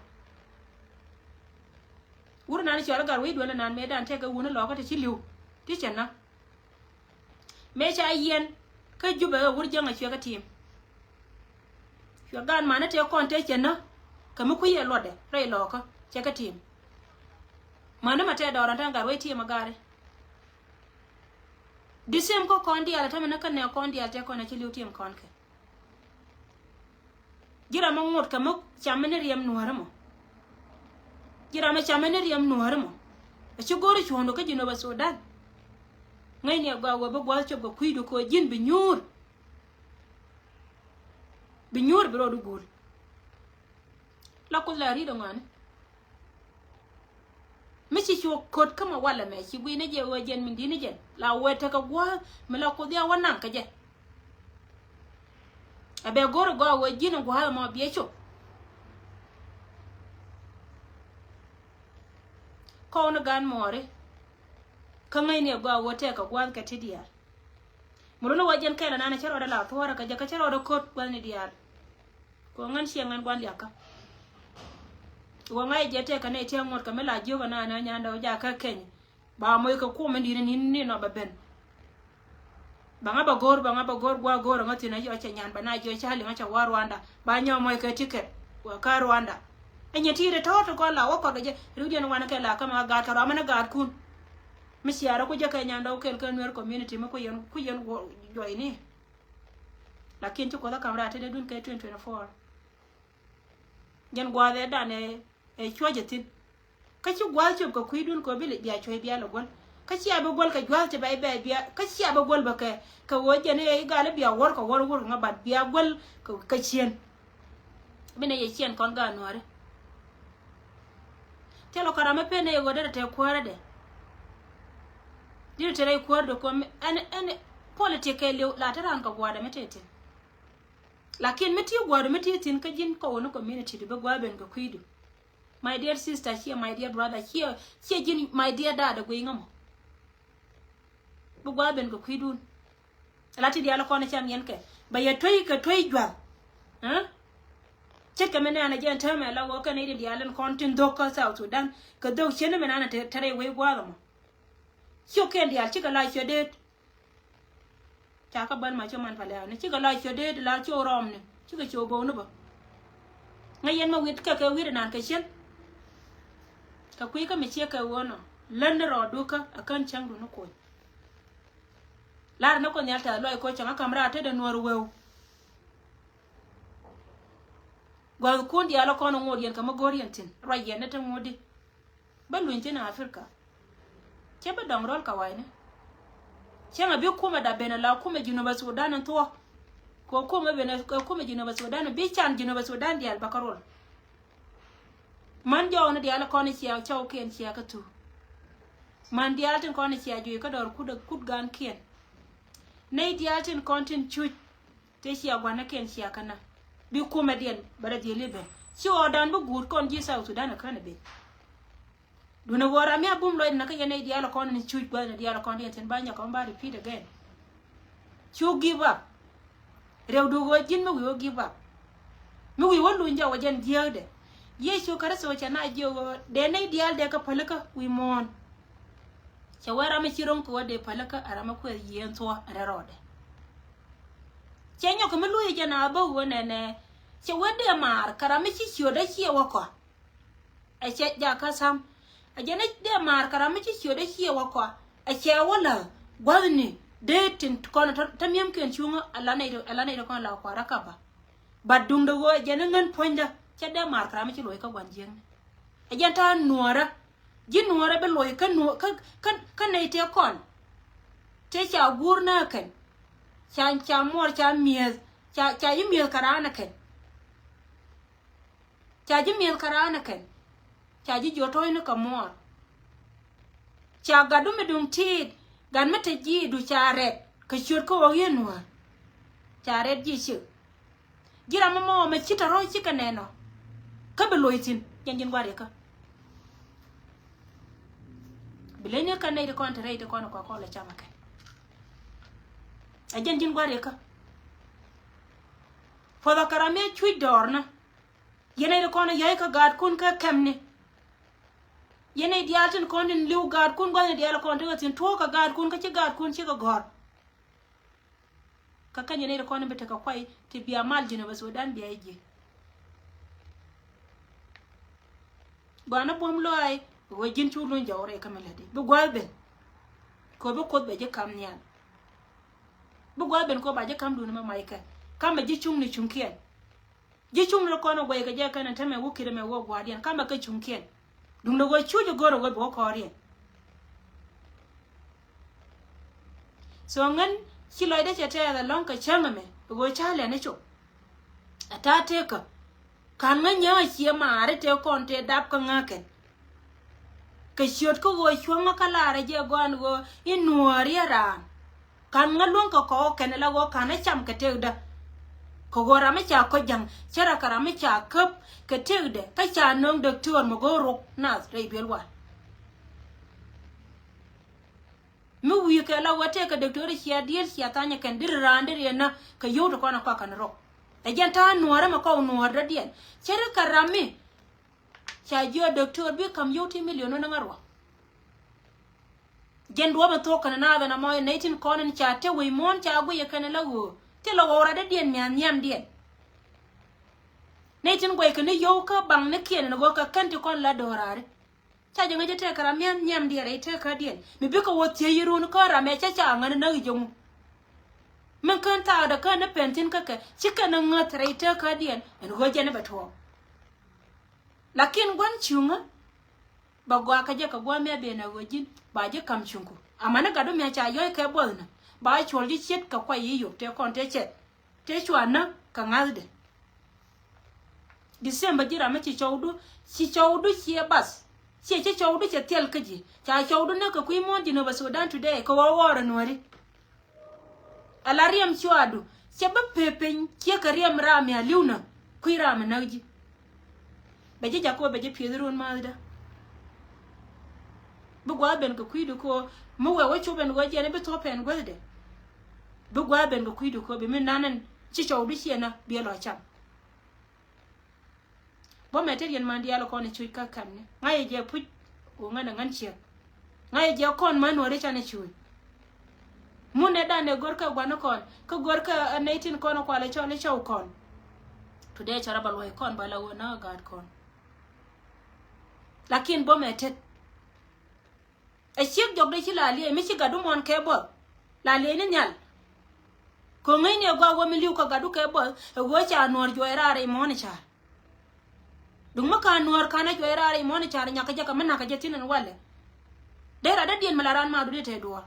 Wur nan cɔal gat wec duel nan mëë dan tekɛ wun lɔkä ti ci li̱w ti cɛ na. Mëë ca yiɛn kä Jubɛ ɛ wur jäŋ a cuɛ kä tim. Cuɛ gan mani tëë kɔn tëë cɛ na kɛ mi kui̱ ɛ luɔtdɛ rɛy lɔkä cɛ kä tim. Mani ma tëë dɔɔran tɛn gat wec tim a gari. Di sim kä kɔn diaal a tämɛ ni kä nɛ kɔn diaal tëë kɔn a ci li̱w tim kɔn kɛ. Ji̱ ram mi ŋot kɛ mi camɛ ni riɛm nuääri mɔ. Ji̱ ram mi camɛ ni riɛm nuääri mɔ. A ci go̱o̱ri cuɔ̱ŋdu kä Jinubä Sudan. Ŋäcni a gɔaa wee bi gua̱a̱th cop kɛ kui̱du kɛ ɣöö ji̱n bi nyuur. Bi nyuur bi rɔɔdu guul. La Kuoth la ri̱t ɛ ŋɔaani. Mi ci cuɔ ko̱t kä ma walɛ mɛ ci gui̱n ni jɛ ɣöö jɛn min di̱t ni jɛn la wee tekɛ gua̱a̱th mi la Kuoth ya wä naŋ kä jɛ. A bɛ go̱r ɛ gɔaa wee ji̱n ɛ gua̱a̱th ɛmɔ biɛ cop. Kɔw ni gan muɔɔri. Kä ŋäcni ɛ gɔaa wee tekɛ gua̱a̱th kɛ ti diaal. Mi run ɛ wee jɛn kɛl ɛnan ɛ cä rɔɔdɛ la thuɔ̱ɔ̱rɛ kɛ jɛ kä cä rɔɔdɛ ko̱t gua̱thni diaal. Kɛ ɣöö ŋän ciɛ ŋän gua̱n liakä. Kɛ ɣöö ŋa̱c jɛ tëëkä nɛy tiɛŋ ŋuɔ̱t kɛ mi la jiök ɛn a nɛ nyandɛ wä jakä keny. Ba moc kɛ kuɔm in di̱t in ni nɔ bɛ ben. Ba ŋa bɛ go̱o̱r, ba ŋa bɛ go̱o̱r, gua̱a̱ go̱o̱r ɛŋä thi̱n a yɔc cɛ nyan ba na jiɔc ca liŋä cɛ wa Rwanda. Ba nyɔ moc kɛ ticket wä kä Rwanda. Ɛ nyɛ ti̱i̱t ɛ tɔ̱ɔ̱t ti kɔn la wä kɔt kɛ jɛ riwdiɛn in wanɛ kɛ la kä ma gaat kɛ rɔamä ni gaatkun. Mi ciaarä ku jɛ kɛ nyandɛ wä kɛl kɛ Nuer community mi ku yɛn, ku yɛn juɔyni. Lakin ci Kuoth ɛ ka̱m raar tetdädun kɛ twenty twenty-four. Jɛn gua̱a̱th ɛ dan ɛ, ɛ cuɔ̱c ɛ thi̱n. Kä ci gua̱a̱th cop kɛ kui̱dun kɛ ɣöö bi bia cuɔ̱c bia lɛ guäl. Kä cia bi guäl kɛ jua̱th ti bɛc bɛc bia, kä cia bi guäl bä kɛ, kɛ ɣöö jɛn ɛ i̱ gal i̱ bia wäär kɛ wäär wäär kɛ ŋä bat bia guäl kɛ, kɛ ciën. Bi nɛ yɛ ciɛn kɔn gaat nuääri. Thilɛ kɛ ram mi pen nɛ yɛ ɣöö derɛ te kuäärädɛ. Derɛ te rɛy kuäär dɛ kɔm ɛn, ɛn politik kɛ liw la te raan kɛ gua̱a̱dɛ mi te thi̱n. Lakin mi ti gua̱a̱du mi ti thi̱n kä ji̱n kɔwä ni community du bi gua̱a̱ ben kɛ kui̱du. My dear sister, ciɛ my dear brother, ciɛ, ciɛ ji̱n my dear dad ɛ guiy ŋä mɔ. Bi gua̱a̱ ben kɛ kui̱dun. La ti diaal kɔn cam yɛn kɛ bɛ yɛ tuey kɛ tuey jua̱th. Ce̱tkɛ mi nɛɛn ɛ jɛn täämɛ la wä kɛn i̱ di diaal in kɔn tin dhok kä South Sudan kɛ dhok cien mi nɛɛn ɛ te rɛy wec gua̱a̱th ɛmɔ. Ciök kɛn diaal cikɛ la ciö deet. Ca kä bäl ma cä man pa lɛ̈ɛ̈u ni cikɛ la ciö deet la ciö rɔm ni cikɛ ciö go̱o̱k ni bä. Ŋäc yɛn ma wi̱t kɛ kɛ wi̱t inan kɛ cien. Kɛ kui̱ kä mi ciek kɛ ɣöö nɔ län ni rɔɔdu kä a kän cäŋdu ni kuny. Lar ni kuoth nhial tɛth luɔc koc cäŋ a ka̱m raar tetdɛ nuɔr weu. Gua̱thkun diaal ɛ kɔn ŋot yɛn kɛ mi go̱r yɛn thi̱n ruac yɛn ni te ŋot di. Bä luny thi̱n Africa. Cä bä dɔ̱ŋ rɔl kɛ wa̱i̱ni. Cäŋ a bi kumɛ da ben a la kumɛ Jinubä Sudan in thuɔ̱k. Kɛ kumɛ ben, kɛ kumɛ Jinubä Sudan bi can Jinubä Sudan diaal bä kä rol. Man jɔɔkni diaal kɔn i̱ cia cɔwkiɛn cia kä thuk. Man diaal tin kɔn i̱ cia juiy kä dɔɔr kut, kut gaankiɛn. Nɛy diaal tin kɔn tin cuc. Tëë cia gua̱n ni kɛn cia kä na bi kumɛ diɛn bɛ rɛ dhiel i̱ ben ci ɣɔɔdan bi guut kɔn ji̱ South Sudan ɛ kän ɛ ben. Duundɛ ɣöö ram mi a bum lɔcdɛ na kä yɛn nɛy diaal ɛ kɔn ni cuc gua̱thni diaal ɛ kɔn diɛn thi̱n ba nyɔk kɔn ba repeat again. Cu give up. Rɛwdu ɣöö ji̱n mi wi̱i̱ wä give up. Mi wi̱i̱ wä luny jɔk wä jɛn jiääkdɛ. Yecu Kritho cɛ na jiök ɣöö dee nɛy diaal dee kä pälikä wi̱i̱ muɔ̱ɔ̱n. Cɛ wee ram mi ci ro̱ŋ kɛ wä dee pälikä ɛ ram mi kuɛth yiëë thuɔ̱k ɛ rɛl rɔɔdɛ. Cɛ nyɔk kɛ mi luɔ̱c jɛ na bä wä nɛnɛ. Cɛ wee dee maar kɛ ram mi ci ciötdä ciɛ wä kɔa. Ɛ cɛ jakä tham. Ɛ jɛn dee maar kɛ ram mi ci ciötdä ciɛ wä kɔa. Ɛ cɛ wä lä gua̱thni dee tin kɔn tä mi̱emkiɛn cuŋä ɛ la nɛy, ɛ la nɛy ti kɔn la kua̱rä kapa. Bat duŋdɛ ɣöö ɛ jɛn ŋän puɔ̱nydä cɛ dee maar kɛ ram mi ci luɔ̱c kä gua̱n jiäkni. Ɛ jɛn ta̱a̱ nuɔ̱ɔ̱rä. Ji̱ nuɔ̱ɔ̱rä bi luɔ̱c kä nuɔ̱ɔ̱ kä, kä, kä nɛy tëë kɔn. Tëë ca guur nääkɛn. Ca, ca muɔɔr ca mi̱eth. Ca, ca ji̱ mi̱eth kɛ raan ɛ kɛn. Ca ji̱ mi̱eth kɛ raan ɛ kɛn. Ca ji̱ jiök tɔ̱ɔ̱cni kɛ muɔɔr. Ca gatdu mi duŋ ti̱i̱t gat mi te ji̱i̱du ca rɛt kɛ ciöt kä ɣɔ̱k yieen nuäär. Ca rɛt ji̱ ciek. Ji̱ ram ɛmɔ mɛ ci tɔ̱rɔ̱ cikɛ nɛn ɔ. Kä bi loc thi̱n jɛn ji̱n gua̱r yɛ kä. Bi leny ni kä nɛy ti kɔn te rɛy ti kɔn kɔk kɔn lɛ cam ɛ kɛn. Ɛ jɛn ji̱n gua̱r yɛ kä. Puɔth ɔ kɛ ram mi cuc dɔɔrnä. Yɛn nɛy ti kɔn ɛ yäc kä gaatkun kä kɛmni. Yɛn nɛy diaal tin kɔn tin li̱w gaatkun gua̱thni diaal kɔn tekɛ thi̱n tuɔɔk kɛ gaatkun kä ci gaatkun cikɛ gɔ̱r. Kä kɛn yɛn nɛy ti kɔn in bi tekɛ kuay ti bia mal Jinub Sudan bia i̱ ji̱. Gua̱a̱n a buɔ̱m lɔaac ɣöö ji̱n cu luny jɔw rɛy kä mi lätdi bi gua̱a̱th ben. Kɛ ɣöö bi Kuoth bɛ ji̱ kam nhial. Bi gua̱a̱th ben kɛ ɣöö ba ji̱ kamdun mɛ mac kɛ. Kamɛ ji̱ cuŋni cuŋkiɛn. Ji̱ cuŋni kɔn ɛ guɛy kɛ jɛ kɛn ɛ tämɛ wä ki̱t ɛmɛ wä gua̱a̱diɛn kamɛ kɛ cuŋkiɛn. Duundɛ ɣöö cuc ɛ go̱r ɛ ɣöö bi wä kɔɔriɛn. So ŋän ci lɔcdä cɛ tɛɛth ɛlɔ̱ŋ kɛ cäŋ ɛmɛ ɛ ɣöö ca lɛn ɛ cop. Ɛ ta̱a̱ tekä ka̱n ŋä nyääk ɛ ciɛ maari tëë kɔn tëë dap kä ŋääkɛn. Kɛ ciöt kä ɣöö cuäŋä kä laarä jɛ gɔaan ɣöö i̱ nuääri ɛ raan. Ka̱n ŋä luäŋ kɛ kɔɔk kɛn ɛ la ɣöö ka̱n ɛ cam kɛ tëkdä. Kɛ ɣöö ram mi ca kɔc ja̱ŋ cärɛ kɛ ram mi ca käp kɛ tëkdɛ kä ca nööŋ dɔktor mi go̱o̱r ruk nath rɛy duel wal. Mi wi̱i̱ kɛ la wä tëëkɛ dɔktori cia diëël cia thanyɛ kɛn diri raan diri ɛnä kɛ yio̱w ti kɔn ɛ kɔakän rok. Ɛ jɛn ta̱a̱ nuäärä mɛ kɔw nuäär dɔ̱diɛn cɛ ri kɛ ram mi. Ca jiɔ dɔktor bi ka̱m yio̱w ti milion wä ni ŋa̱t ruɔ. Jɛn duɔ̱ɔ̱p in thuɔ̱k kɛn naath ɛn amɔ in nɛy tin kɔn in ca te wec muɔ̱ɔ̱n ca guic ɛ kɛn ɛ la ɣöö thilɛ ɣɔw rat dɔ̱diɛn mia̱a̱n nhiamdiɛn. Nɛy tin guɛc kɛn ni yio̱w kä baŋ ni kiɛn in ɣöö kɛ kɛn ti kɔn la do̱raari. Ca jɛ ŋäc jɛ tëëkɛ ram mi̱eth nhiamdiɛn rɛy tëëkädiɛn mi bikɛ wä thiec yi run kä ram ɛ cä ca ŋän näk jɛ ŋu. Min kän thaakdɛ kän ni pɛn thi̱n kä kɛ ci kɛn ŋäth rɛy tëëkädiɛn ɛn ɣöö jɛn bɛ tuɔɔk. Lakin gua̱n cuŋä bɛ gɔaa kä jɛ kɛ gua̱a̱th mi a ben a ɣöö ji̱n ba ji̱ ka̱m cuŋku. Amäni gatdu mi a ca yɔ̱c kɛ buɔth nä ba cuɔl ji̱ ciet kɛ kuay yi yop tëë kɔn tëë cɛth. Tëë cua näk kɛ ŋa̱thdɛ. December ji̱ ram mi ci cɔwdu ci cɔwdu ciɛ bath. Ciɛ ci cɔwdu cɛ thiɛl kä ji̱ ca cɔwdu näk kɛ kui̱ muɔ̱ɔ̱n Jinub Sudan today kɛ ɣɔw ɣɔɔr ɛ nuääri. Ala riɛm cuadu cɛ bä pee piny ciɛ kɛ riɛm ram mi a li̱w nä kui̱ ram mi näk ji̱. Bɛ ji̱ jakä bɛ ji̱ pieth run ma̱thdä. Bi gua̱a̱th ben kɛ kui̱du kɛ ɣöö mi wee wä cop ɛn ɣöö jiɛn i̱ bi thuɔ̱p pɛn guäthdɛ. Bi gua̱a̱th ben kɛ kui̱du kɛ ɣöö bi mi nan ɛn ci cɔwdu ciɛ nä biɛ lɔ cam. Bä mɛ te riɛn man diaal kɔn i̱ cuc kä ka̱n ni ŋa̱c ɛ jɛ puc. Wä ŋän ɛ ŋän ciek ŋa̱c ɛ jɛ kɔn man wä ri can i̱ cuc. Mun ɛ dan ɛ gör kä gua̱n kɔn kä gör kä ɛ nɛy tin kɔn kual ɛ cɔl i̱ cɔw kɔn. Today cɔrɔ ba luɔ̱c kɔn ba la wä na gaat kɔn. Lakin bä mɛ tet. Ɛ ciek jɔk dee ci la liɛc mi ci gatdu muɔ̱n kɛ buɔth la liɛc ni nhial. Kɛ ŋäcni ɛ gɔaa wä mi li̱w kɛ gatdu kɛ buɔth ɛ ɣöö ca nuɔ̱ɔ̱r juɔc raar i̱ muɔ̱ɔ̱n i̱ ca̱r. Duŋ mi ka nuɔ̱ɔ̱r ka̱n ɛ juɔc raar i̱ muɔ̱ɔ̱n i̱ ca̱r nyakä jɛ kɛ mi nakä jɛ thi̱n ɛn walɛ. Dee rat dädiɛn mi la raan ma̱a̱du dee te duɔ̱ɔ̱r.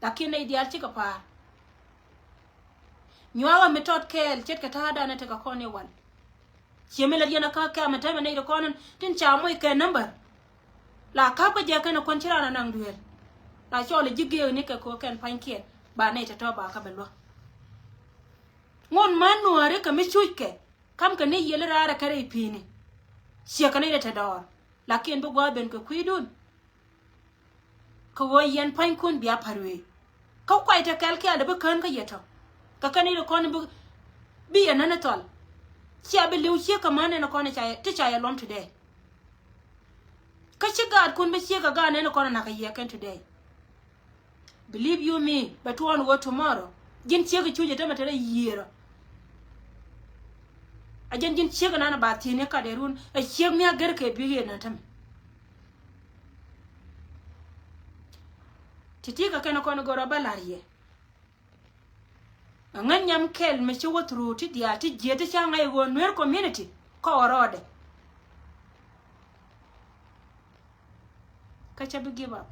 Lakin nɛy diaal cikɛ pa̱a̱r. Nyuakä mi tɔt kɛɛl ce̱tkɛ ta̱a̱dan ɛ tekɛ kɔn i̱ wal. Ciɛ mi lät yɛn akä kɛ̈mɛ tɛmɛ nɛy ti kɔn in tin ca moc kɛ number. La ka̱p kä jɛ kɛn ɛ kuän ci raan anaŋ duëël. La cɔl ɛ ji̱ geekni kɛ ko̱ kɛn pa̱nykiɛn ba nɛy tɔ̱tɔ̱ ba kä bɛ luäk. Ŋot män nuääri kɛ mi cuc kɛ ka̱m kɛ ni yiël raarɛ kɛ rɛy pi̱i̱ni. Ciɛ kɛ nɛy rɛ te dɔɔr. Lakin bi gua̱a̱th ben kɛ kui̱dun. Kɛ ɣöö yɛn pa̱nykun bia pa̱r wee. Kä kuay te kɛl kial dee bi kään kä yɛ tɔ̱. Kɛ kɛn i̱ ri kɔn bi, bi yɛ nän i̱ thɔl. Cia bi li̱w ciek kɛ män nɛn kɔn ti ca yɛ luɔm today. Kä ci gaatkun bi ciek kɛ gaat nɛn kɔn nakä yɛ kɛn today. Believe you me, bɛ tuɔɔn ɣöö tomorrow ji̱n ciek i̱ cuc i̱ tämɛ te rɛ yiëërä. A jɛn ji̱n ciek inan ba thi̱n i̱ kat ɛ run ɛ ciek mi a ger kɛ bik i̱ inan tämɛ. Ti̱ti̱ kɛ kɛn kɔn i̱ gör ɔ bä la̱r yɛ. Ɛ ŋäc nyam kɛl mi ci wä through ti diaal ti jiɛt ti ca ŋa̱c i̱ ɣöö Nuer community kɔɔr rɔɔdɛ. Kä cä bi give up.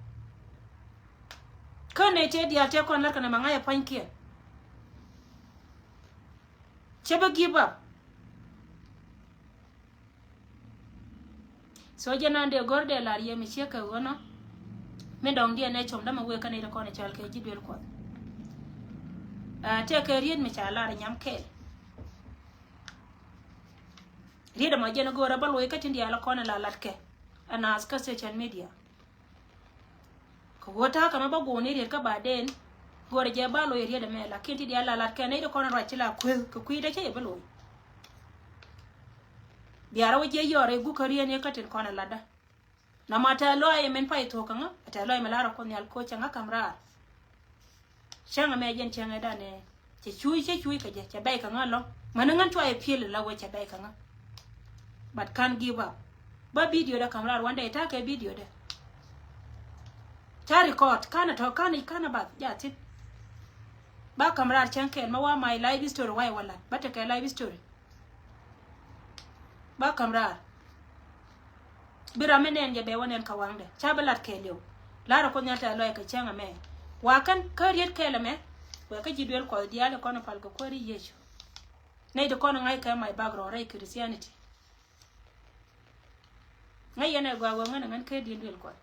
Kä nɛy tëë diaal tëë kɔn lät kɛn ɛmɛ ŋa̱c ɛ pa̱nykiɛn. Cä bi give up. So jɛ nan dee gör dee lar yɛ mi ciek kɛ ɣöö nɔ. Mi dɔ̱ŋ diɛn ɛ com dämɛ wëë kä nɛy ti kɔn ɛ cɔal kɛ ji̱ duel Kuɔth. Aa, tëë kɛ riet mi ca lar ɛ nyam kɛɛl. Riet ɛmɔ jɛn ɛ go̱o̱rä bä luɔc kä tin diaal ɛ kɔn ɛ la latkɛ. Ɛ naath kä social media. Kɛ ɣöö ta̱a̱ kɛ mɛ bä guuni riet kä ba den. Go̱o̱rä jɛ ba luɔc riet ɛmɛ lakin ti diaal la latkɛ nɛy ti kɔn ɛ ruac ci la kueth kɛ kui̱dɛ cä yɛ bä luɔc. Biarä wä jiɛ yɔɔr ɛ guk kä riet ni kä tin kɔn ɛ latdä. Nɔmɔ a tɛ̈th lɔaac min pay thuɔ̱k kɛ ŋa, a tɛ̈th lɔaac min lar ɛ Kuoth Nhial koc cɛ ŋa ka̱m raar. Cäŋ ɛmɛ jɛn cäŋ ɛ danɛ cɛ cuuc, cɛ cuuc kɛ jɛ, cɛ bɛc kɛ ŋa lɔ̱ŋ. Mäni ŋän cua yɛ piël la wee cɛ bɛc kɛ ŋa. But can't give up. Ba video dɛ ka̱m raar one day, ta̱a̱ kɛ video dɛ. Ca record, ka̱n a tɔ̱, ka̱n a, ka̱n a bath, ja thi̱n. Ba ka̱m raar cäŋ kɛl, ma wa my life story, wa yɛ wä lat. Ba tekɛ life story. Ba ka̱m raar. Bi ram mi nɛn jɛ bɛ wä nɛn kä waŋdɛ. Ca bi lat kɛɛliw. Lar ɛ Kuoth Nhial tɛ̈th lɔaac kɛ cäŋ ɛmɛ. Wa kɛn kä riet kɛɛl ɛmɛ. Wɛ kä ji̱ duel Kuɔth diaal ɛ kɔn ɛ pal kɛ kuäär i̱ Yecu. Nɛy ti kɔn ɛ ŋa̱c kɛ my background rɛy Christianity. Ŋäc yɛn ɛ gɔaa wä ŋän ɛ ŋän kä di̱n duel Kuɔth.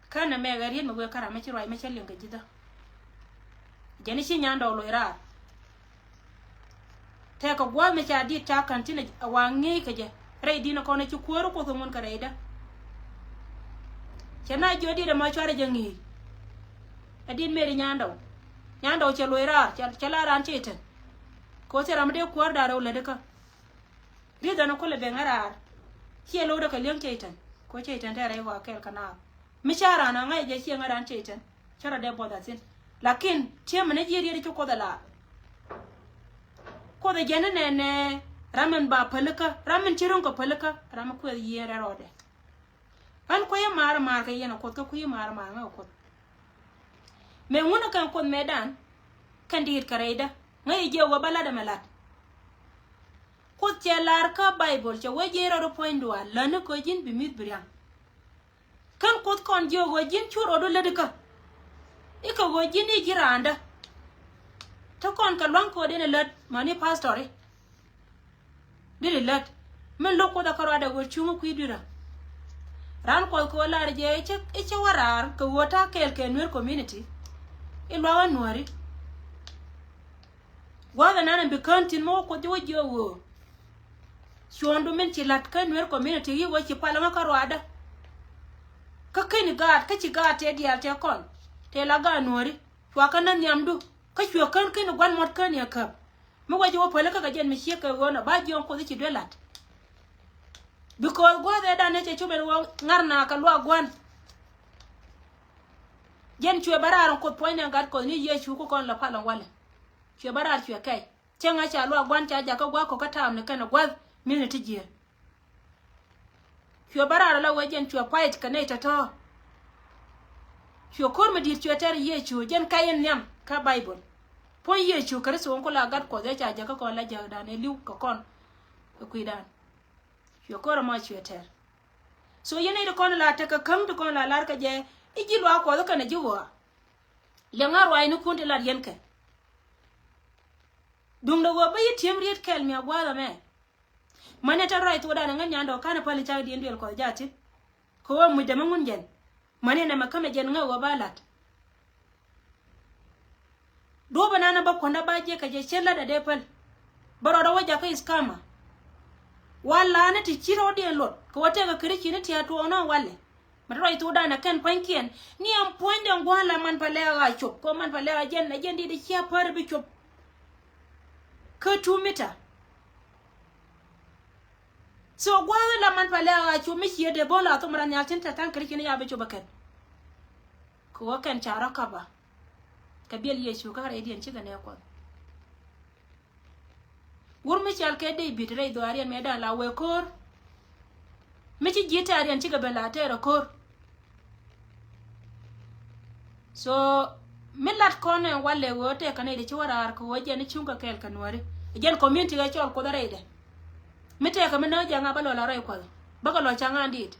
Kä nɛmɛ ɣä riet mi wëë kä ram mi ci ruac mi cä liŋ kɛ ji̱thä. Jɛn i̱ ci Nyandɔw loc raar. Tëëkɛ gua̱a̱th mi ca di̱t ca ka̱n thi̱n a waŋ ŋi̱i̱c kɛ jɛ. Rɛy di̱n ɛ kɔn ɛ ci kuäär Kuoth ɛ ŋun kɛ rɛydä. Cɛ na jiɔ di̱t ɛmɔ cuarɛ jɛ ŋi̱i̱c. Ɛ di̱t Mary Nyandɔw. Nyandɔw cɛ loc raar, cɛ, cɛ la raan Cɛytan. Kɛ ɣöö thil ram mi dee kuäär da̱ŋ rɛw lätdi kä. Ri̱th ɛn kulɛ ben ŋäraar. Ciɛ lo̱wdɛ kɛ li̱eŋ Cɛytan. Kɛ ɣöö Cɛytan tɛɛrɛ i̱ kɔakɛl kɛ naath. Mi ca raan a ŋäc jɛ ciɛ ŋäraar Cɛytan. Cä rɔ dee buɔth a thi̱n. Lakin ti̱emɛ ni ji̱ riet i̱ ci Kuoth ɛ laar. Kuoth ɛ jɛn ni nɛnɛ ram min ba pälikä, ram min ci ro̱ŋ kɛ pälikä, ram mi kuɛth yieen rɛl rɔɔdɛ. Ɣän kui̱ i̱ maar maar kɛ yɛn ɛ Kuoth, kä kui̱ i̱ maar maar ŋäk ɛ Kuoth. Mëë ŋun ɛ kɛn Kuoth mëëdan kɛn diit kɛ rɛydä, ŋäc i̱ jiɛ wä bä lat ɛmɛ lat. Kuoth cɛ lar kä Baibol, cɛ wee jiɛc rɔɔdu puɔ̱nydu a lätni kɛ ɣöö ji̱n bi mi̱th bi ria̱ŋ. Kän Kuoth kɔn jiök ɣöö ji̱n cu rɔɔdu lätdi kä. I̱ kɛ ɣöö ji̱n i̱ ji̱ raandä. Te kɔn kɛ lua̱ŋ kɛ ɣöö dee ni lät mäni pastori. Dee ni lät. Min lo̱k Kuoth ɛ kärɔadɛ ɣöö cuŋä kui̱ dui̱rä. Raan Kuɔth kɛ ɣöö lar jɛ i̱ cä, i̱ cä wä raar kɛ ɣöö ta̱a̱ kɛɛl kɛ Nuer community. I̱ luaak ɣän Nuääri. Gua̱a̱th ɛnan ɛn bi kään thi̱n mi wä Kuoth ji̱ wä jiök ɣöö cuɔ̱ɔ̱ŋdu min ci la̱t kä Nuer community i̱ wä ci pal ɛmɛ kä ruaadä. Kä keni gaat, kä ci gaat tëë diaal tëë kɔn tëë la gaat Nuääri. Cua kän näk nhiamdu kä cuɛ kän keni gua̱n muɔ̱t kän yɛ käp. Mi wä ji̱ wä pälikä kɛ jɛn mi ciek kɛ ɣöö nɔ ba jiɔ̱ɔ̱ŋ Kuoth i̱ ci duel la̱t. Because gua̱a̱th ëëdan ëë cɛ cop ɛn ɣöö ŋa̱r naath kɛ luaak gua̱n. Jɛn cuɛ bä raar ɛn Kuoth puɔ̱nydɛ ɛn gat Kuɔth ni Yecu ku kɔn la pal ɛn walɛ. Cuɛ bä raar cuɛ kɛc. Cäŋ a ca luaak gua̱n ca jakä gua̱a̱k kɔ kä ta̱a̱m ni kɛn ɛ gua̱th mi̱thni ti jiääk. Cuɛ bä raar ala wee jɛn cuɛ payit kɛ nɛy tɔ̱tɔ̱. Cuɛ ko̱r mi di̱i̱t cuɛ tɛr Yecu jɛn kɛc in nhiam kä Baibol. Puɔ̱ny Yecu Kritho in ku la gat Kuɔth ëë ca jakä kɔn la jäkdan ëë li̱w kɛ kɔn kɛ kui̱dan. Cuɛ ko̱r ɛmɔ cuɛ tɛr. So yɛn nɛy ti kɔn la tekɛ käŋ ti kɔn la lar kɛ jɛ i̱ ji̱ luaak Kuɔth kɛnɛ ji̱ ɣɔaa. Liɛŋä ruaacnikun ti lat yɛn kɛ. Duundɛ ɣöö bä yi ti̱em riet kɛl mi a gua̱a̱th ɛmɛ. Mäni te ruac thokdan ɛ ŋäc Nyandɔw ka̱n ɛ päl i̱ cak diɛn duël Kuɔth ja̱ thi̱n. Kɛ ɣöö mucdɛ mi ŋun jɛn. Mäni nɛmɛ kämɛ jɛn ŋäc ɣöö ba la̱t. Duɔ̱ɔ̱p ɛnan ɛ bä kuändä ba jiɛk kɛ jɛ cien la̱tdɛ dee päl. Bä rɔɔdɛ wä jakä i̱ scammer. Wa la̱a̱ni ti ci rɔɔdiɛn luɔt kɛ wä tëëkɛ Krithiani ti a tuɔɔk ni walɛ. Mi te ruac thokdan ɛ kɛn pua̱nykiɛn ni ɛn puɔ̱nydɛ gua̱a̱th la man pälɛ ɣaa cop kɛ ɣöö man pälɛ ɣaa jɛn ɛ jɛn di̱t i̱ cia päär i̱ bi cop. Kä two meter. So gua̱a̱th la man pälɛ ɣaa cop mi ciɛ dee bo̱o̱l a thom ran nhial tin te tha̱a̱ŋ Krithiani ya bi cop ɛ kɛn. Kɛ ɣöö kɛn ca rɔ kapa kɛ biɛl Yecu kä rɛydiɛn cikɛ nɛɛ Kuɔth. Wur mi cɔal kɛ David rɛy dhɔaariɛn mëëdan la wee ko̱r. Mi ci ji̱ tɛ̈riɛn cikɛ ben la tɛɛr ɛ ko̱r. So mi lat kɔn ɛ walɛ ɣöö tɛkɛ nɛy ti ci wä raar kɛ ɣöö jɛn i̱ cuŋ kɛ kɛɛl kɛ Nuääri. Jɛn community ɛ cɔl Kuoth ɛ rɛydɛ. Mi tɛkɛ mi nääk jɛ ŋa bä lɔ la rɛy Kuɔth. Bäkɛ lɔ ca ŋa di̱i̱t.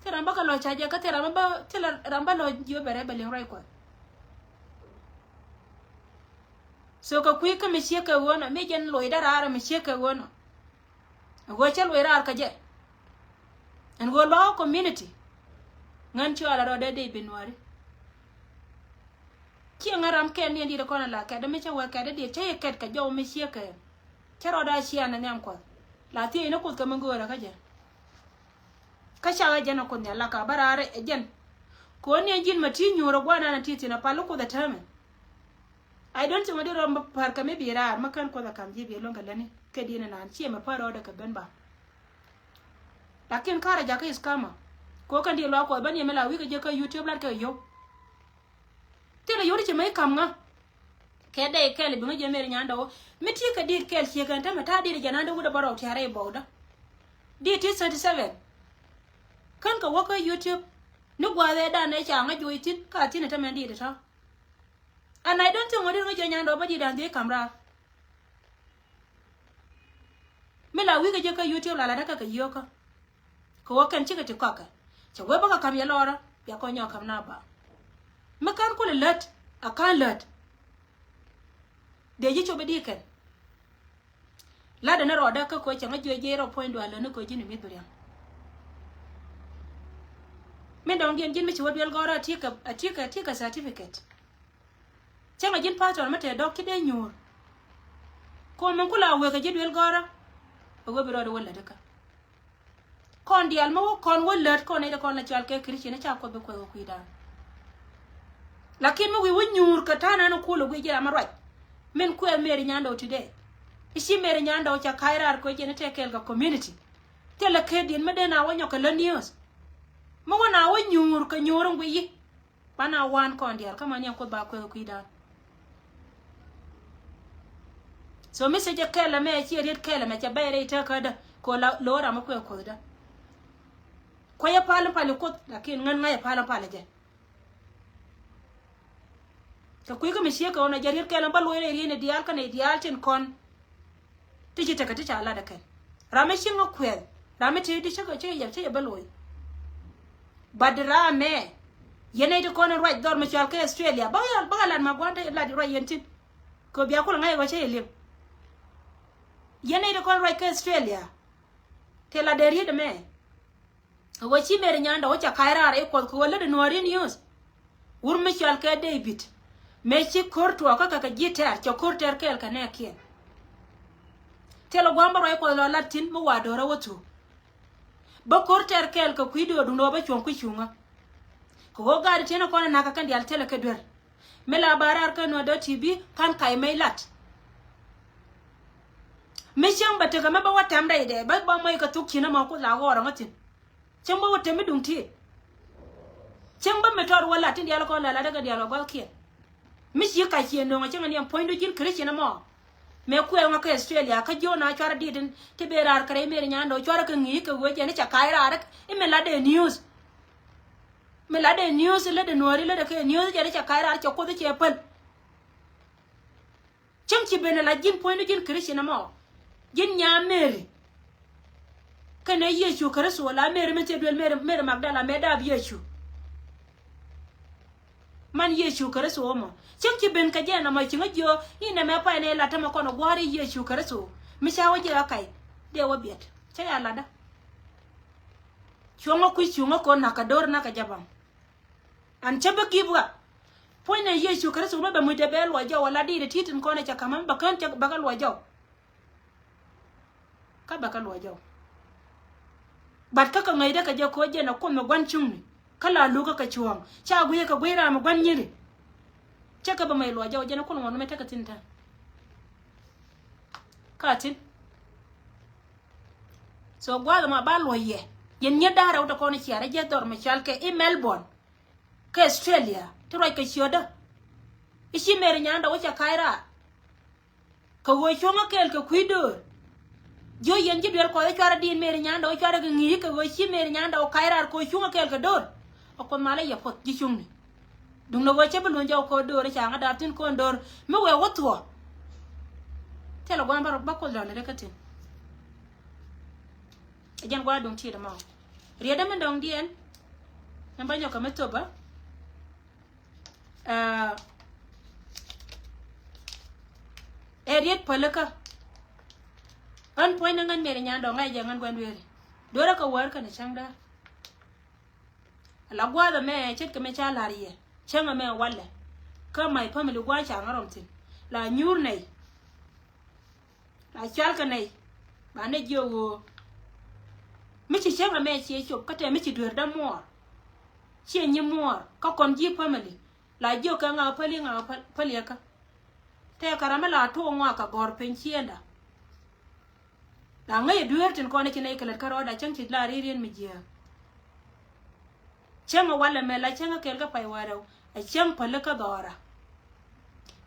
Thil ram bä kä lɔc ca jɛ kä thil ram bä, thil ram bä lɔc jiö bɛ rɛ bɛ liŋ ruac Kuɔth. So kɛ kui̱ kä mi ciek kɛ ɣöö nɔ mi jɛn locdä raar mi ciek kɛ ɣöö nɔ. Ɣöö cä loc raar kä jɛ. Ɛn ɣöö luaak community. Ŋän cɔal a rɔɔdɛ dee bi Nuääri. Ciɛ ŋä ram kɛn ni ɛn diet kɔn a la kɛt mi cä wee kɛt diet cä yɛ kɛt kɛ jɔw mi ciek kɛ. Cä rɔɔdɛ a cian ɛ nhiam Kuɔth la thiec ni Kuoth kɛ mi göörä kä jɛ. Kä cakɛ jɛn ɛ Kuoth Nhial la ka bä raar ɛ jɛn. Kɛ ɣöö ni ɛn ji̱n mɛ ti nyuur ɛ guanan ɛ ti thi̱n ɛ pal i̱ Kuoth ɛ täämɛ. I don't think ɣöö di rɔ mɛ pär kɛ mi bi raar mi kän Kuoth ɛ ka̱m ji̱ bi lo̱ŋ kɛ lätni kɛ di̱n ɛ naan ciɛ mɛ pär rɔɔdɛ kɛ ben ba. Lakin karɛ jakä is kama. Ko kɛn di luak Kuɔth bä ni mi la wikɛ jɛ kä YouTube lat kɛ yio̱w. Thilɛ yio̱w ti ci mɛ i̱ kam ŋa. Kɛ dee kɛl bi ŋä jɛ Meri Nyandɛ wä. Mi ti kɛ dit kɛl ciek ɛn tämɛ ta̱a̱ dit jɛ nandɛ wut ɛ bä rɔw tiarɛ i bɔwdä. Dit ti thirty seven. Kän kɛ wä kä YouTube. Ni gua̱a̱th ɛ dan ɛ ca ŋä juɔc thi̱n ka thi̱n ɛ tämɛ dit ɛ ta̱a̱. And I don't think ŋuɔ̱t in ŋäc jɛ Nyandɛ wä bä dit dan dhiec kam raar. Mi la wikɛ jɛ kä YouTube la latdä kä kɛ yio̱o̱kä. Kɛ wä kɛn cikɛ ti kɔakɛ cɛ wee bä kɛ ka̱m yɛ lɔrä bia kɔn nyɔk ka̱m na ba. Mi ka̱n kulɛ lät a ka̱n lät. Dee ji̱ cop i̱ di kɛn. Latdɛ ni rɔɔdä kä kɛ wä cɛ ŋä juɔc jiɛc rɔ puɔ̱ny dual lätni kɛ wä ji̱n i̱ mi̱th bi ria̱ŋ. Min dɔ̱ŋ diɛn ji̱n mi ci wä duel gɔ̱rä a ti̱i̱ kɛ a ti̱i̱ kɛ a ti̱i̱ kɛ certificate. Cäŋɛ ji̱n pastor mi te dɔ̱k ci dee nyuur. Kɔn min ku la wek kɛ ji̱ duel gɔ̱rä. Ɛ wee bi rɔɔdɛ wä lätdä kä. Kɔn diaal mi wä kɔn wä lät kɔn nɛy ti kɔn la cɔal kɛ Christian ca Kuoth bi kuɛth wä kui̱dan. Lakin mi wi̱i̱ wä nyuur kɛ ta̱a̱ nan kulɛ guic ji̱ ram mi ruac. Min kuɛth Mary Nyandɛ wä today. I̱ ci Mary Nyandɛ wä ca ka̱c raar kuec jɛn i̱ tɛk kɛɛl kɛ community. Thilɛ kɛ diɛn mi dee na wä nyɔk kɛ lät news. Mi wä na wä nyuur kɛ nyuur in guic yi̱. Banɛ a wan kɔn diaal kä man yɛn Kuoth ba kuɛth kui̱dan. So mi cɛ jɛ kɛl ɛmɛ ciɛ riet kɛl ɛmɛ cɛ bɛy rɛy tekädä kɛ ɣöö la lo̱o̱ ram mi kuɛ kuothdä. Kuay ɛ pal in pal i Kuoth lakin ŋän ŋa̱c ɛ pal in pal ɛ jɛ. Kɛ kui̱ kä mi ciek kɛ ɣöö na jɛ riet kɛl ɛmɛ bä luɔ̱c rɛy riet ni diaal kä nɛy diaal tin kɔn. Ti ci tekɛ ti ca lat ɛ kɛn. Ram mi cieŋ ɛ kuɛth. Ram mi tëë di cä kɛ cä yɛ cä yɛ bä lo̱c. But ram mɛ. Yɛn nɛy ti kɔn in ruac dhɔr mi cɔal kä Australia. Bä yɛ bä kɛ lat ma gua̱n te lat ruac yɛn tin. Kɛ bia kulɛ ŋa̱c ɛ ɣöö cä yɛ li̱em. Yɛn nɛy ti kɔn in ruac kä Australia. Tëë lat dee riet ɛmɛ. Kɛ ɣöö ci Mary Nyandɛ wä ca ka̱c raar i̱ Kuɔth kɛ ɣöö lätdɛ Nuääri news. Wur mi cɔal kɛ David. Mëë ci ko̱r tuɔɔkä kɛ kɛ ji̱ tɛ̈r cɛ ko̱r tɛ̈r kɛɛl kɛ nɛɛkiɛn. Thilɛ gua̱a̱m bä ruac Kuɔth lɔ lat thi̱n mi wa do̱rä wä thuk. Bä ko̱r tɛ̈r kɛɛl kɛ kui̱ do̱r duundɛ wä bä cuɔ̱ŋ kui̱ cuŋä. Kɛ ɣöö gaat ti̱en kɔn nakä kɛn diaal thilɛ kɛ duer. Mi la ba raar kä Nuäär dot T V ka̱n kac mec lat. Mi cäŋ bä tekɛ mi bä wä tɛm rɛydɛ bä bä mɔc kɛ thuk ci̱n ɛmɔ Kuoth la ɣɔɔr ɛŋä thi̱n. Cäŋ bä wä tɛm mi duŋ ti̱i̱t. Cäŋ bä mi tɔɔt wä lat tin diaal kɔn la lat däkɛ diaal wä gua̱thkiɛn. Mi ci kac ciɛ nöŋ ɛ cäŋ ɛ niɛm puɔ̱nydu ji̱n Christian ɛmɔ. Mëë kuɛɛŋä kä Australia kä jiön a cuarɛ di̱t in ti ben raar kɛ rɛy Mary Nyandɛ cuarɛ kɛ ŋi̱i̱c kɛ ɣöö jɛn i̱ ca ka̱c raar i̱ mi latdɛ news. Mi latdɛ news i̱ lätdɛ Nuääri lätdɛ kɛ news jɛn i̱ ca ka̱c raar cɛ Kuoth i̱ cɛ päl. Cäŋ ci ben ala ji̱n puɔ̱nydu ji̱n Christian ɛmɔ. Ji̱n nyaa Mary. Kɛnɛ Yecu Kritho la Mary min thil duel Mary, Mary Magdala mëë dap Yecu. Man Yecu Kritho ɛmɔ. Cäŋ ci ben kɛ jɛn ɛmɔ ci ŋä jiö inɛ mɛ pay nɛ la tämɛ kɔn ɛ gua̱a̱r i̱ Yecu Kritho. Mi ca wä jiɛ ɣä kac. Dee wä biɛt. Cä ya latdä. Cuɔ̱ŋä kui̱ cuŋä kɔn nakä do̱r nakä ja̱baŋ. An cä bä gi̱i̱p ɣä. Puɔ̱nynɛ Yecu Kritho mi bɛ mucdɛ bɛ luɔc jɔw ala di̱i̱t ɛ ti̱i̱t tin kɔn ɛ cɛ ka̱m mi bä kään cä bä kä luɔc jɔw. Kä bä kä luɔc jɔw. Bat kä kɛ ŋäcdä kɛ jɛ koc jɛn ɛ Kuoth mi gua̱n cuŋni. Kä la lukä kɛ cuɔ̱ɔ̱ŋ ca gui̱i̱ kɛ gui̱i̱ ram mi gua̱n nyiri. Cä kɛ bä mɛy luɔc jɔw jɛn ɛ Kuoth ŋuɔ̱t mi tekɛ thi̱n tɛn. Kä thi̱n. So gua̱a̱th ɛmɔ ba luɔ̱c yɛ. Yɛn nyiet da̱ŋ rɛw te kɔn ɛ ciaarɛ jɛ dhɔr mi cɔal kɛ i̱ Melbourne. Kä Australia ti ruac kɛ ciötdä. I̱ ci Mary Nyandɛ wä cɛ ka̱c raar. Kɛ ɣöö cuɔ̱ŋä kɛɛl kɛ kui̱ döör. Jiö yɛn ji̱ duel Kuɔth i̱ cuarɛ di̱i̱n Mary Nyandɛ wä cuarɛ kɛ ŋi̱i̱c kɛ ɣöö ci Mary Nyandɛ wä ka̱c raar kɛ ɣöö cuŋä kɛɛl kɛ döör. Ɛ Kuoth malä yɛ puɔth ji̱ cuŋni. Duundɛ ɣöö cä bi luny jɔw ko̱r döör i̱ ca ŋä dap thi̱n ko̱n döör mi wëë wä thuɔ̱ɔ̱. Thilɛ gua̱a̱m bä Kuoth lɔ̱lɛ dee kä thi̱n. Ɛ jɛn gua̱a̱ duŋ ti̱i̱t ɛmɔ. Rietdä mi dɔ̱ŋdiɛn. Ɛn bä nyɔk kɛ mi thopä. Ɛ riet pälikä. Ɣän puɔ̱ny ni ŋän Mary Nyandɛ ŋa̱c jɛ ŋän gua̱n dueeri. Dueerä kɛ wäär kɛnɛ cäŋ däär. La gua̱a̱th ɛmɛ ce̱tkɛ mi ca la̱r yɛ cäŋ ɛmɛ walɛ. Kä my family gua̱a̱th ca ŋä rɔm thi̱n la nyuur nɛy. La cual kɛ nɛy ba nɛ jiök ɣöö mi ci cäŋ ɛmɛ ciɛ cop kä tɛ mi ci dueerdä muɔɔr. Ciɛ nyi muɔɔr kä kɔn ji̱ family la jiök kɛ ŋa̱ päli ŋa̱ päliäkä. Tëëkɛ ram mi la tuɔɔk ŋɔak kɛ gɔ̱r piny ciëënda. La ŋäc ɛ dueer tin kɔn i̱ ci nɛy kɛ lät kä rɔɔdɛ, a cäŋ ci la riet riet mi jiääk. Cäŋ ɛ walɛ mɛ la cäŋ ɛ kɛɛl kä pay wäl rɛw, ɛ cäŋ päli kä dhɔra.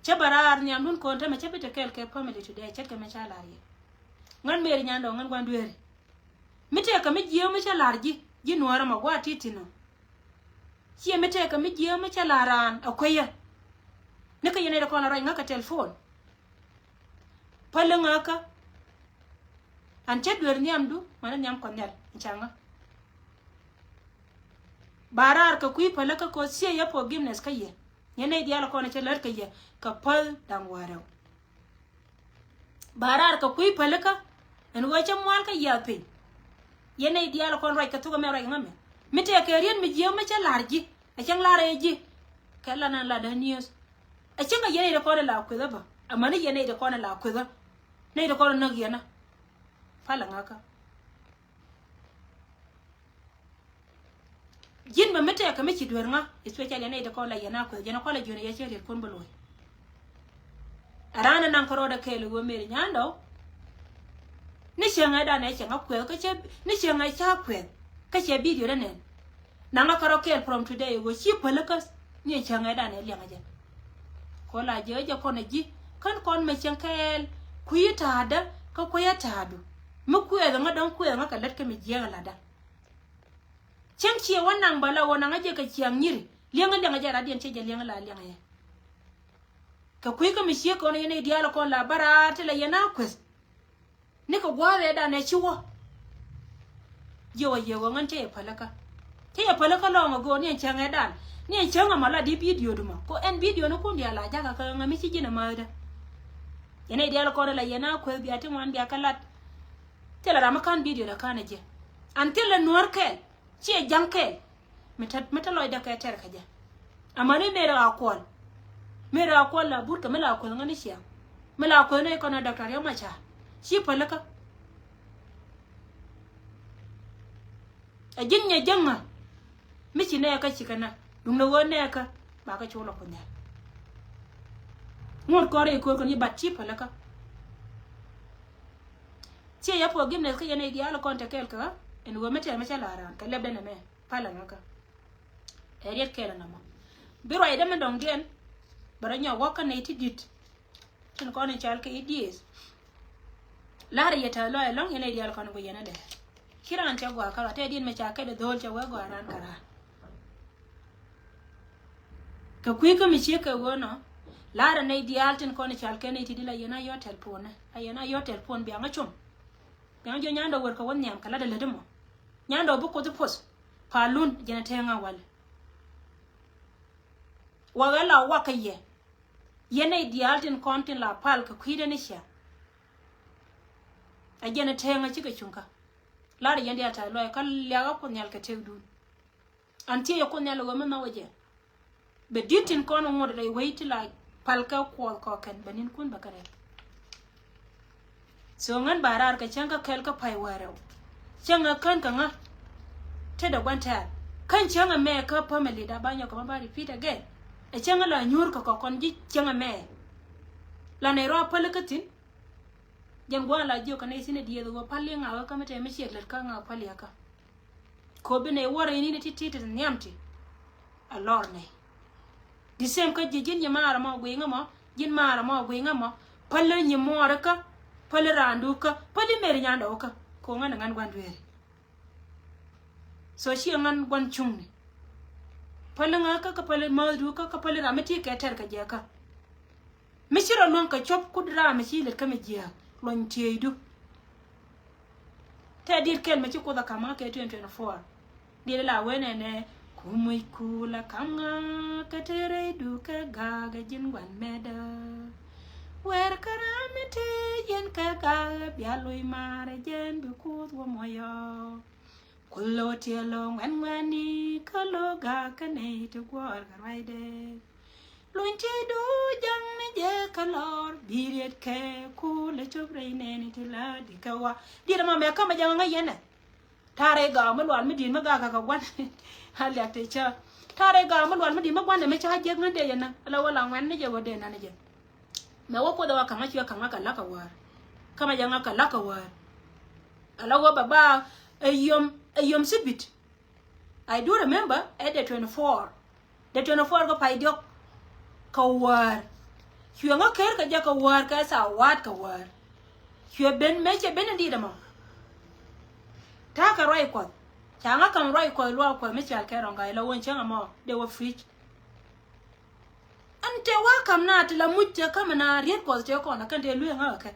Cä bä raar nhiamdun kɔn tämɛ cä bi te kɛɛl kɛ family today, ce̱tkɛ mɛ ca lar yɛ. Ŋän Meri Nyandɔɔŋ, ŋän gua̱n dueeri. Mi tëëkä mi jiääk mi cä lar ji̱, ji̱ nuäärä mɔ gua̱a̱ ti̱ti̱ nɔ. Ciɛ mi tëëkä mi jiääk mi cä lar raan ɛ kueyä. Ni kä yɛn nɛy ti kɔn la ruac ŋäk kɛ telephone. Päli ŋäkä. An cä duer nhiamdu, mani nhiam Kuɔth Nhial in ca ŋä. Ba raar kɛ kui̱ pälikä kɛ ɣöö ciɛ yɛ forgiveness kä yɛ. Yɛn nɛy diaal kɔn cä lät kɛ yɛ kɛ päl da̱ŋ wäl rɛw. Ba raar kɛ kui̱ pälikä ɛn ɣöö cä mual kä yiath piny. Yɛn nɛy diaal kɔn ruac kɛ thok ɛmɛ ruac ŋä mɛ. Mi tëë kɛ riet mi jiääk mi cä la̱r ji̱, ɛ cäŋ la̱r ɛ ji̱. Kɛ lan an latdä niööth. Ɛ cäŋ kɛ yɛn nɛy ti kɔn ɛ la kuethä bä. Amäni yɛn nɛy ti kɔn ɛ la kuethä. Nɛy ti kɔn ɛ näk yɛn ɛ. Palɛ ŋäkä. Ji̱n bä mi tɛɛkä mi ci duer ŋa, especially nɛy ti kɔn la yɛn a kueth, jɛn a kɔn la jiön a yɛ cɛ riet kun bä luɔ̱c. A raan a naŋ kärɔɔdɛ kɛɛl ɛ ɣöö Mary Nyandɔw. Ni cäŋɛ dan ɛ cäŋ a kueth, kä cɛ, ni cäŋɛ ca kueth, kä cɛ video dä nɛn. Naŋ a kärɔɔ kɛɛl from today ɛ ɣöö ci pälikä ni cäŋɛ dan ɛ liɛŋ a jɛ. Kɔ la jɛ jɛ kɔn a ji̱, kän kɔn mɛ cäŋ kɛɛl, kui̱ ta̱a̱dä, kä kui̱ a ta̱a̱du. Mi kueth ŋa dɔ̱ŋ kueth ŋa kɛ lät kä mi jiɛk a latdä. Cäŋ ciɛ wä naŋ bä la wä naŋ a jɛ kɛ ciaŋ nyiri. Liɛŋä liɛŋä jɛ radiɛn cɛ jɛ liɛŋä la liɛŋä yɛ. Kɛ kui̱ kä mi ciek kɔn yɛn i̱ diaal kɔn la bä raar ti la yɛn a kueth. Ni kɛ gua̱a̱th ɛ danɛ ci wä. Jiɛ wä yɛ wä ŋän cɛ yɛ pälikä. Cɛ yɛ pälikä lɔŋ a go̱o̱r ni ɛn cäŋ ɛ dan. Ni ɛn cäŋ a ma la di video du ma. Kɔ ɛn video ni kun diaal a jakä kä ŋä mi ci ji̱n a määthdä. Yɛn i̱ diaal kɔn la yɛn a kueth bia ti ŋuan bia kä lat. Thilɛ ram mi ka̱n video dɛ ka̱n ɛ jɛ. An thilɛ nuäär kɛɛl. Ciɛ ja̱ŋ kɛɛl. Mi te, mi te lɔcdä kɛ tɛr kä jɛ. Amäni Mary Akuɔl. Mary Akuɔl la burkɛ mi la kueth ŋäni ciaŋ. Mi la kueth ni kɔn ɛ Doctor Riek Machar. Ci pälikä. Ɛ ji̱n nyɛ jäŋä. Mi ci nɛɛkä cikɛ na. Duundɛ ɣöö nɛɛkä. Ba kä cu lɔ Kuoth Nhial. Ŋuɔ̱t kɔn rɛy ko̱r kɔn yi bat ci pälikä. Ciɛ yɛ forgiveness kä yɛn i̱ diaal kɔn te kɛɛl kä ɣä. Ɛn ɣöö mi tɛmɛ cä la raan kɛ lɛpdɛ nɛmɛ. Palɛ ŋäkä. Ɛ riet kɛɛl ɛn ɛmɔ. Bi ruacdä mi dɔ̱ŋdiɛn. Bɛ rɔ nyɔk wäk kä nɛy ti di̱t. Tin kɔn in cɔal kɛ idieth. La̱rä yɛ tɛth lɔaac ɛlɔ̱ŋ yɛn i̱ diaal kɔn in guiyɛn adɛ. Ci raan cɛ gɔaa kä ɣä tɛɛdiɛn mɛ ca kɛt ɛ dho̱o̱l cɛ wee gɔaa raan kɛ raan. Kɛ kui̱ kä mi ciek kɛ ɣöö nɔ. La̱rä nɛy diaal tin kɔn in cɔal kɛ nɛy ti di̱t la yɛn a yɔ̱t tɛl puɔ̱nɛ. La yɛn a yɔ̱t tɛl puɔ̱n biaŋä com. Biaŋä jiɔ nyandɛ wër kɛ wä nhiam kɛ lat ɛ lät ɛmɔ. Nyandɛ wä bi Kuoth i̱ puɔth. Palun jɛn ɛ tɛɛŋä walɛ. Wä ɣä la wakä yɛ. Yɛn nɛy diaal tin kɔn tin la pal kɛ kui̱dɛ ni cia. Ɛ jɛn ɛ tɛɛŋä cikɛ cuŋkä. La̱rä yɛn diaal ta̱a̱ luɔy kä liakä Kuoth Nhial kɛ tëkdun. An thiecɛ Kuoth Nhial ɛ ɣöö mi nhɔk ɛ jɛ. Bɛ di̱t tin kɔn ŋuɔ̱t rɛy wec ti la pal kɛ kuɔth kɔkɛn bɛ ni̱n kun bɛ kɛ rɛp. So ŋän ba raar kɛ cäŋ kä kɛl kä pay wärɛw. Cäŋ ɛ kän kɛ ŋä. Tetdɛ gua̱n tɛ̈r kän cäŋ ɛmɛ kä family da ba nyɔk kɛ ma ba repeat again. Ɛ cäŋ ɛ la nyuur kɛ kɔkɔn ji̱ cäŋ ɛmɛ. La nɛy rɔ a päl kä thi̱n. Jɛn gua̱a̱n la jiök kɛ nɛy thi̱n ɛ dieth ɛ ɣöö päl i̱ ŋa̱k kä mi tɛm mi ciek lät kä ŋa̱k päl i̱ kä. Kɔ bi nɛy wä rɛy ni̱n ti̱ti̱ ti nhiam ti. A lɔr nɛy. The same kä ji̱ ji̱n nyi maarä mɔ gui̱i̱ŋä mɔ, ji̱n maarä mɔ gui̱i̱ŋä mɔ. Päli nyi muɔɔrikä, päli raandukä, päli Mary Nyandɔwkä. Kɔ ŋän ɛ ŋän gua̱n dueeri. So ciɛ ŋän gua̱n cuŋni. Päli ŋäkä kä päli määthdukä kä päli ram mi ti kɛ tɛr kɛ jɛ kä. Mi ci rɔ luäŋ kɛ cuɔp kut raam mi ci lät kä mi jiääk luɔny tieydu. Tɛ diet kɛl mi ci Kuoth a ka̱m ŋä kɛ twenty twenty-four. Diet la wen ɛnɛ ku muc ku la ka̱m ŋä kɛ te rɛydu kɛ ga̱a̱k ɛ ji̱n gua̱n mɛtdä. Wɛr kä raam mi te yɛn kɛ ga̱a̱k bia loc maar ɛ jɛn bi Kuoth wä muɔyɔ. Kulo tiɛlo ŋuɛn ŋuɛni kä lo gakä ney ti guɔr kɛ ruacdɛ. Luny ti du jaŋ ni jɛ kä lɔr bi riet kɛ kulɛ cop rɛy nɛni ti la di kɛ wa. Diet ma mɛ kä ma jaŋ ŋa yɛnɛ. Tarɛ gaw mi lual mi diet mi gakä kɛ guan. A liak ti cä. Tarɛ gaw mi lual mi diet mi guan dɛ mi ca jek ŋa dee yɛnɛ. Ala wala ŋuɛn ni jɛ wä dee nani jɛ. Mɛ wä Kuoth ɛ wa ka̱ŋä cuɛ ka̱ŋä kɛ la̱k kɛ wäär. Kä mɛ jɛ ŋa̱k kɛ la̱k kɛ wäär. Ala wä baba ɛ yom, ɛ yom sibit. I do remember ɛ dee twenty four. Dee twenty four kä pay diɔk kä wäär. Cuɛ ŋä ker kä jɛ kä wäär kɛ thaa wa̱a̱t kä wäär. Cuɛ ben mëë cɛ ben in di̱i̱t ɛmɔ. Ta̱a̱ kɛ ruac Kuɔth. Ca ŋä ka̱m ruac Kuɔth luaak Kuɔth mi cɔal kɛ Rɔ̱ŋga̱y la wä in cäŋ ɛmɔ dee wä preach. Ɛn tëë wa̱a̱ ka̱m na ti la muc tëë ka̱m na riet Kuɔth tëë kɔn a kɛn tëë luee ŋä kɛ kɛ.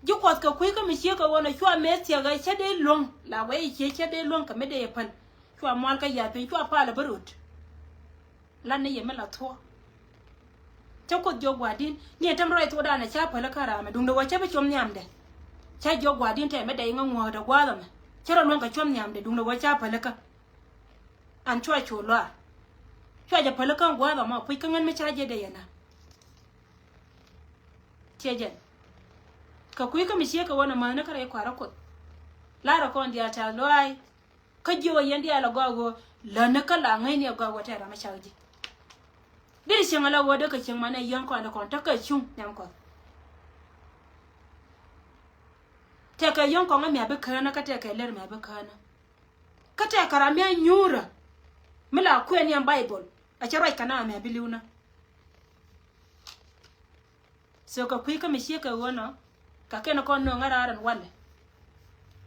Ji̱ Kuɔth kɛ kui̱ kä mi ciek kɛ ɣöö nɔ cua mëë thia̱k ɛ cä dee luäŋ la wee i̱ cie cä dee luäŋ kɛ mi dee yɛ päl. Cua mual kä yath piny cua pal ɛ bä rot. Lan ni yɛ mi la thuɔ̱k. Cä Kuoth jiök gua̱di̱n ni ɛ täm rɔy thuɔ̱kdan ɛ ca päl kä ram ɛ duundɛ wä cä bi cuɔm nhiamdɛ. Cä jiök gua̱di̱n tɛmɛ dɛy ŋä ŋuɔ̱ɔ̱kdɛ gua̱a̱th ɛmɛ cä rɔ luäŋ kɛ cuɔm nhiamdɛ duundɛ wä ca päl kä. An cua cu luaar. Cua jɛ päl kä gua̱a̱th ɛmɔ puc kä ŋän mi ca jiɛ dee yɛ na. Ciɛ jɛn. Kɛ kui̱ kä mi ciek kɛ wä nɔ mäthni kä rɛy kua̱r ɛ Kuoth. La̱rä kɔn diaal tɛ̈th luaay. Kä jiök ɛ yɛn diaal ɛ gɔaa ɣöö lätni kä la ŋäcni ɛ gɔaa ɣöö tɛ̈th ram ɛ cak ji̱. Deri cieŋ ala ɣöö dee kɛ cieŋ manɛ yäŋ kɔn dee kɔn tekɛ cuŋ nhiam Kuɔth. Tekɛ yäŋ kɔŋä mi a bi känä kä tekɛ lär mi a bi känä. Kä tekɛ ram mi a nyuurä mi la kuɛn yɛn Baibol a cɛ ruac kɛ na mi a bi li̱wnä. So kɛ kui̱ kä mi ciek kɛ ɣöö nɔ kɛ kɛn kɔn nööŋä raar ɛn walɛ.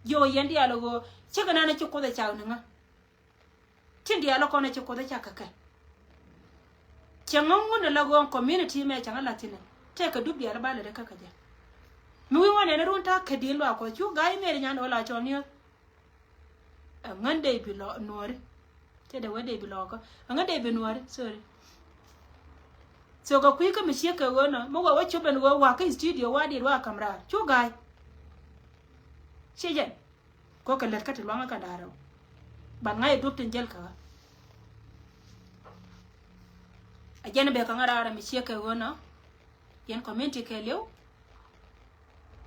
Jiök ɛ yɛn diaal ɣöö cikɛ nan ci Kuoth ɛ cak ni ŋä. Tin diaal kɔn ci Kuoth ɛ cak kɛ kɛ. Cɛ ŋä ŋun ala ɣöö community mɛ cɛ ŋä la̱thinɛ tëëkɛ dup diaal ba lɛ dee kä kɛ jɛ. Mi wi̱i̱ ŋuan ɛn run ta̱a̱ kädiɛn luaak Kuɔth cu ga̱a̱c mɛri nyan ɣöö la cɔɔl niöth. Ɛŋän dee bi lɔ nuɔɔri. Tëë dee wee dee bi lɔɔkä ɛŋän dee bi nuɔɔri, sorry. So kɛ kui̱ kä mi ciek kɛ ɣöö nɔ mi wä wä cop ɛn ɣöö wa̱a̱ kä studio wa̱a̱ dit wa̱a̱ ka̱m raar cu ga̱a̱c. Ciɛ jɛn. Kɔ kɛ lät kä ti luaŋä kɛ da̱a̱r rɛw. Ban ŋa̱c ɛ duɔ̱p tin jäl kä ɣä. Ɛ jɛn bɛ kä ŋä raar ɛ mi ciek kɛ ɣöö nɔ. Yɛn community kɛɛliw.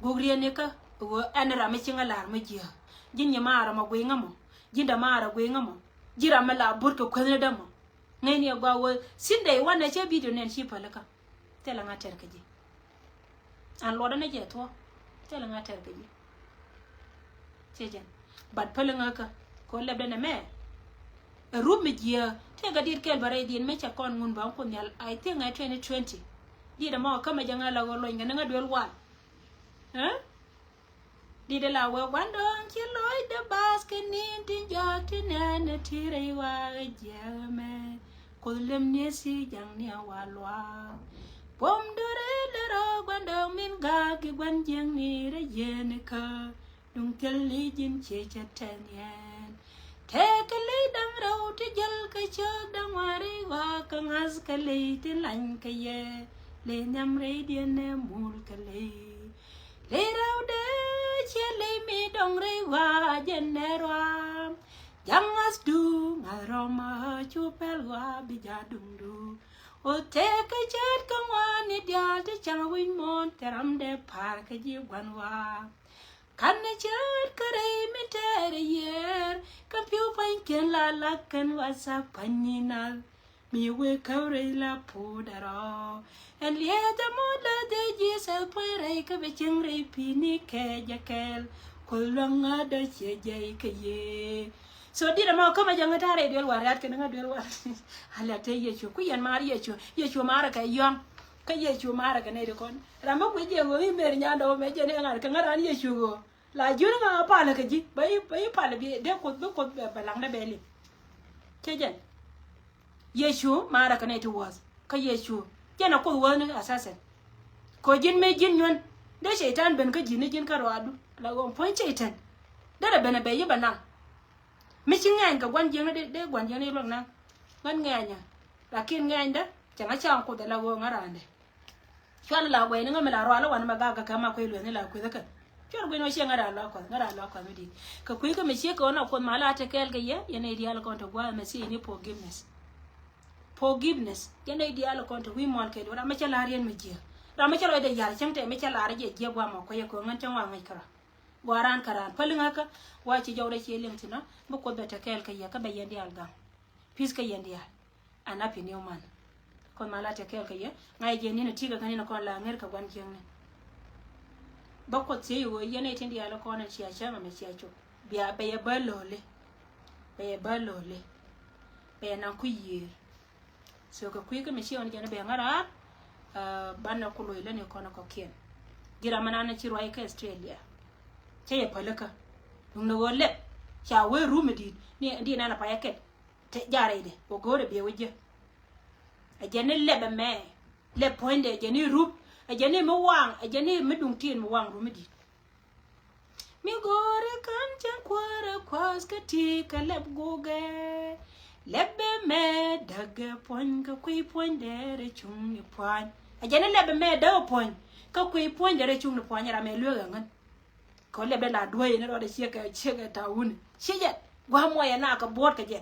Guk riet ni kä ɣöö ɛn ram mi ci ŋä la̱r mi jiääk. Ji̱n nyi maarä mɔ guiy ŋä mɔ. Ji̱n dämaarä guiy ŋä mɔ. Ji̱ ram mi la burkɛ kuethni dämɔ. Ŋäcni ɛ gɔaa ɣöö Sunday wanɛ cä video nɛn ci pälikä. Thilɛ ŋa tɛr kä ji̱. An luɔtdä ni jɛ thuɔ̱k. Thilɛ ŋa tɛr kä ji̱. Ciɛ jɛn. But päli ŋäkä kɛ ɣöö lɛpdɛ nɛmɛ. Ɛ rup mi jiääk tëëkɛ diet kɛl bä rɛydiɛn mëë cɛ kɔn ŋun bä Kuoth Nhial, I think ɛ twenty twenty. Diet ɛmɔ kä mɛ jɛ ŋa̱ la ɣöö luɔ̱ny kɛ ni ŋa̱ duel wal. Ɛ? Diet ɛ la wee gua̱ndɔɔŋ ci lo̱cdä bath kɛ ni̱n tin jɔɔk ti nɛn ɛ ti rɛy waak ɛ jiääk ɛmɛ. Kuoth lem ni ɛ thiec jaŋni ɛ wa luaak. Buɔ̱m do̱rɛ lɛ rɔ gua̱ndɔɔŋ min gaak gi gua̱n jiäkni rɛy yɛn kä. Duŋ thil i̱ ji̱n ciec cɛ tɛn yɛn. Tëëkɛ ley da̱ŋ rɛw ti jäl kɛ cäk da̱ŋ wa̱ri ɣɔaa kä ŋa̱th kɛ ley ti lany kɛ yɛ. Ley nhiam rɛydiɛn ɛ mul kɛ ley. Ley rɛwdɛ ciɛ ley mi dɔ̱ŋ rɛy ɣɔaa jɛn ɛ ruaam. Ja̱ŋ ŋa̱thdu ŋa̱th rɔm a cu pɛl ɣɔaa bi ja̱ duŋdu. Ɣöö tëëkɛ cät kä ŋuani diaal ti ca̱ŋ wi̱c muɔ̱ɔ̱n thil ramdɛ pa̱a̱r kä ji̱ gua̱n ɣɔaa. Kanɛ cät kä rɛy mi tɛɛrɛ yiëër kɛn pi̱w pa̱nykiɛn la lak kɛn WhatsApp pa̱ny ni nath. Mi wee käp rɛy la puut därɔ ɛn liɛɛth ɛmɔ la dhɛ Jesus puɔ̱ny rɛy kä bɛ cieŋ rɛy pi̱i̱ni kɛ jɛ kɛɛl. Kuoth luäŋ ŋa̱t dee ciɛ jɛy kɛ yee. So dit ɛmɔ kä mɛ jɛ ŋä ta̱a̱ rɛy duel war riat kɛn ŋä duel war. Alɛ te Yecu ku yɛn maar Yecu, Yecu maarɛ kɛ yɔ̱a̱ŋ. Kä Yecu maarɛ kɛ nɛy ti kɔn ram mi guic jɛ ɣöö i̱ Meri nyandɛ wä mɛ jɛ ni ŋa̱t kɛ ŋä raan Yecu ɣöö la jiön ŋa palä kɛ ji̱ bä i̱, bä i̱ palä bi dee Kuoth, bi Kuoth bɛ, bɛ laŋdä bɛ liŋ. Cɛ jɛn. Yecu maarä kɛ nɛy ti wäth kä Yecu jɛn a Kuoth wäthni asasen. Kɛ ji̱n mëë ji̱n nyuän dee cɛy-tan ben kä ji̱n ni ji̱n kä ruaadu la ɣöö puɔ̱ny cɛy-tan. Derɛ ben a bɛ yi bɛ naŋ. Mi ci ŋɛɛny kɛ gua̱n jiäkni dee, dee gua̱n jiäkni luäk naŋ. Ŋän ŋɛɛnyä. Lakin ŋɛɛnydä cɛ ŋa ca̱a̱ŋ Kuoth ala ɣöö ŋa raandɛ. Cual la guɛy ni ŋä mi la rual wanɛ mɛ gak kɛ kɛ ma kui̱ lueth ni la kui̱th kɛ. Cual guiy ni wä ciɛ ŋä raa luak Kuɔth, ŋä raa luak Kuɔth mi di̱i̱t. Kɛ kui̱ kä mi ciek kɛ ɣän a Kuoth ma la te kɛɛl kɛ yɛ, yɛn nɛy diaal kɔn te gua̱a̱th mɛ thiec ni forgiveness. Forgiveness. Yɛn nɛy diaal kɔn te wi̱i̱ muɔl kɛ duɔ̱ɔ̱r ram mi cä la̱r yɛn mi jiääk. Ram mi cä lɔcdɛ ya̱r cäŋ tɛ mi cä la̱r jɛ jiääk gua̱a̱th mɔ kuecä kɛ ɣän cä ŋɔak ŋäc kärɔa. Gua̱a̱th raan kä raan päli ŋäkä. Wa ci jɔwdɛ ciɛ liŋ thi̱n ɔ mi Kuoth bɛ te kɛɛl kɛ yɛ kä bɛ yɛn diaal gaŋ. Peace kä yɛn diaal. An happy new month. Kuoth ma la te kɛɛl kɛ yɛ. Ŋa̱c jɛ ni̱n a ti̱i̱ kɛ kɛ ni̱n a kɔn la ŋer kɛ gua̱n jiäkni. Bä Kuoth thiec ɣöö yɛn ɛ tin diaal kɔn ɛ cia cäŋ ɛmɛ cia cop. Bia bɛ yɛ bä lɔli. Bɛ yɛ bä lɔli. Bɛ yɛ naŋ ku yiëër. So kɛ kui̱ kä mi ci ɣɔn jɛn bɛ ŋa̱ raar. Banɛ ku loc lä ni kɔn kɔkiɛn. Ji̱ ram mi nan ci ruac kä Australia. Cä yɛ pälikä. Duŋdɛ ɣöö lɛp ca wee rum mi di̱i̱t ni di̱i̱t nan a payä kɛt. Te jarɛydɛ wä go̱o̱rɛ biɛ wä jiɛ. Ɛ jɛn ni lɛp ɛmɛ. Lɛp puɔ̱nydɛ ɛ jɛn ni rup. Ɛ jɛn ni mi waŋ ɛ jɛn ni mi duŋ tin mi waŋ rum mi di̱i̱t. Mi go̱o̱rɛ kän cäŋ kuäärä kuäth kä ti kɛ lɛp gugɛ. Lɛp ɛmɛ dägɛ puɔ̱ny kɛ kui̱ puɔ̱nydɛ rɛ cuŋ ni pua̱ny. Ɛ jɛn ni lɛp ɛmɛ dägɛ puɔ̱ny kä kui̱ puɔ̱nydɛ rɛ cuŋ ni pua̱ny ram ɛ lueek ɛ ŋän. Kɛ lɛp dee la duɔ̱ɔ̱c ni rɔɔdɛ ciek kɛ ciek kɛ ta̱a̱ wuni ci jɛ gua̱a̱m muɔyɛ na kɛ buɔ̱ɔ̱t kɛ jɛ.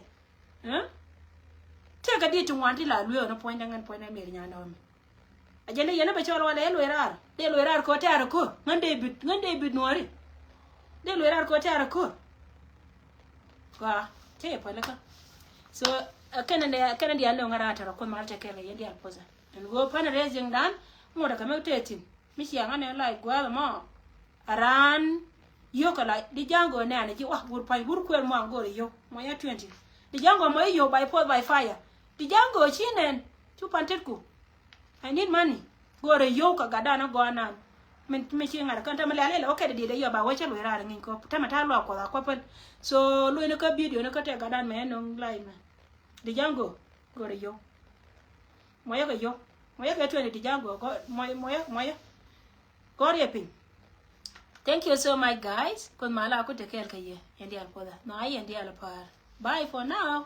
Tëëkɛ di̱t ti ŋuan ti la lueek ni puɔ̱nydɛ ŋän puɔ̱nydɛ miɛt nyan dɔ̱ɔ̱mi. A jɛn dee yɛn a bɛ cɔl walɛ ɛ luee raar dee luee raar kɛ ɣöö tɛ̈r ɛ ko̱r ŋän dee bit ŋän dee bit nuɔ̱ɔ̱ri. Dee luee raar kɛ ɣöö tɛ̈r ɛ ko̱r. Gɔaa cä yɛ pälikä. So kɛnɛ dee kɛnɛ diaal nöŋ a raar tɛr ɛ ko̱r mal tɛ kɛɛl kɛ yɛn diaal puɔ̱thɛ ɛn ɣöö pänɛ rɛy ziɛŋdan ŋuɔ̱t ɛ kɛ mɛ tëë thi̱n. Mi ciaŋ anɛ lac gua̱a̱th ɛmɔ. A raan yio̱k kɛ lac di ja̱a̱ŋ go̱o̱r nɛɛnɛ ji̱ wah wur pa̱ny wur kuël muaŋ go̱o̱r yio̱k mɔ ya twenty. Di ja̱a̱ŋ go̱o̱r mɔ yio̱k by force by fire. Di ja̱a̱ŋ go̱o̱r ci nɛn cu pan tetku. I need money. Go̱o̱r yio̱k kɛ gatdan a gɔaa nan. Min mi ci ŋa̱t kän tämɛ lɛl ilɛ wä kɛt di dee yio̱k ba wä cä luɔc raar ŋi̱ny kɔ tämɛ ta̱a̱ luak kuɔth a kuapɛl. So luɔc ni kä video ni kä tɛk gatdan mɛ ɛn no̱ŋ lac mɛ. Di ja̱a̱ŋ go̱o̱r go̱o̱r yio̱k. Mɔyä kɛ yio̱k mɔyä kɛ twenty di ja̱a̱ŋ go̱o̱r mɔyä mɔyä mɔyä. Gɔr yɛ piny. Thank you so much guys. Kuoth ma la ku te kɛɛl kɛ yɛ yɛn diaal puɔthɛ na yɛn diaal pa̱a̱r. Bye for now.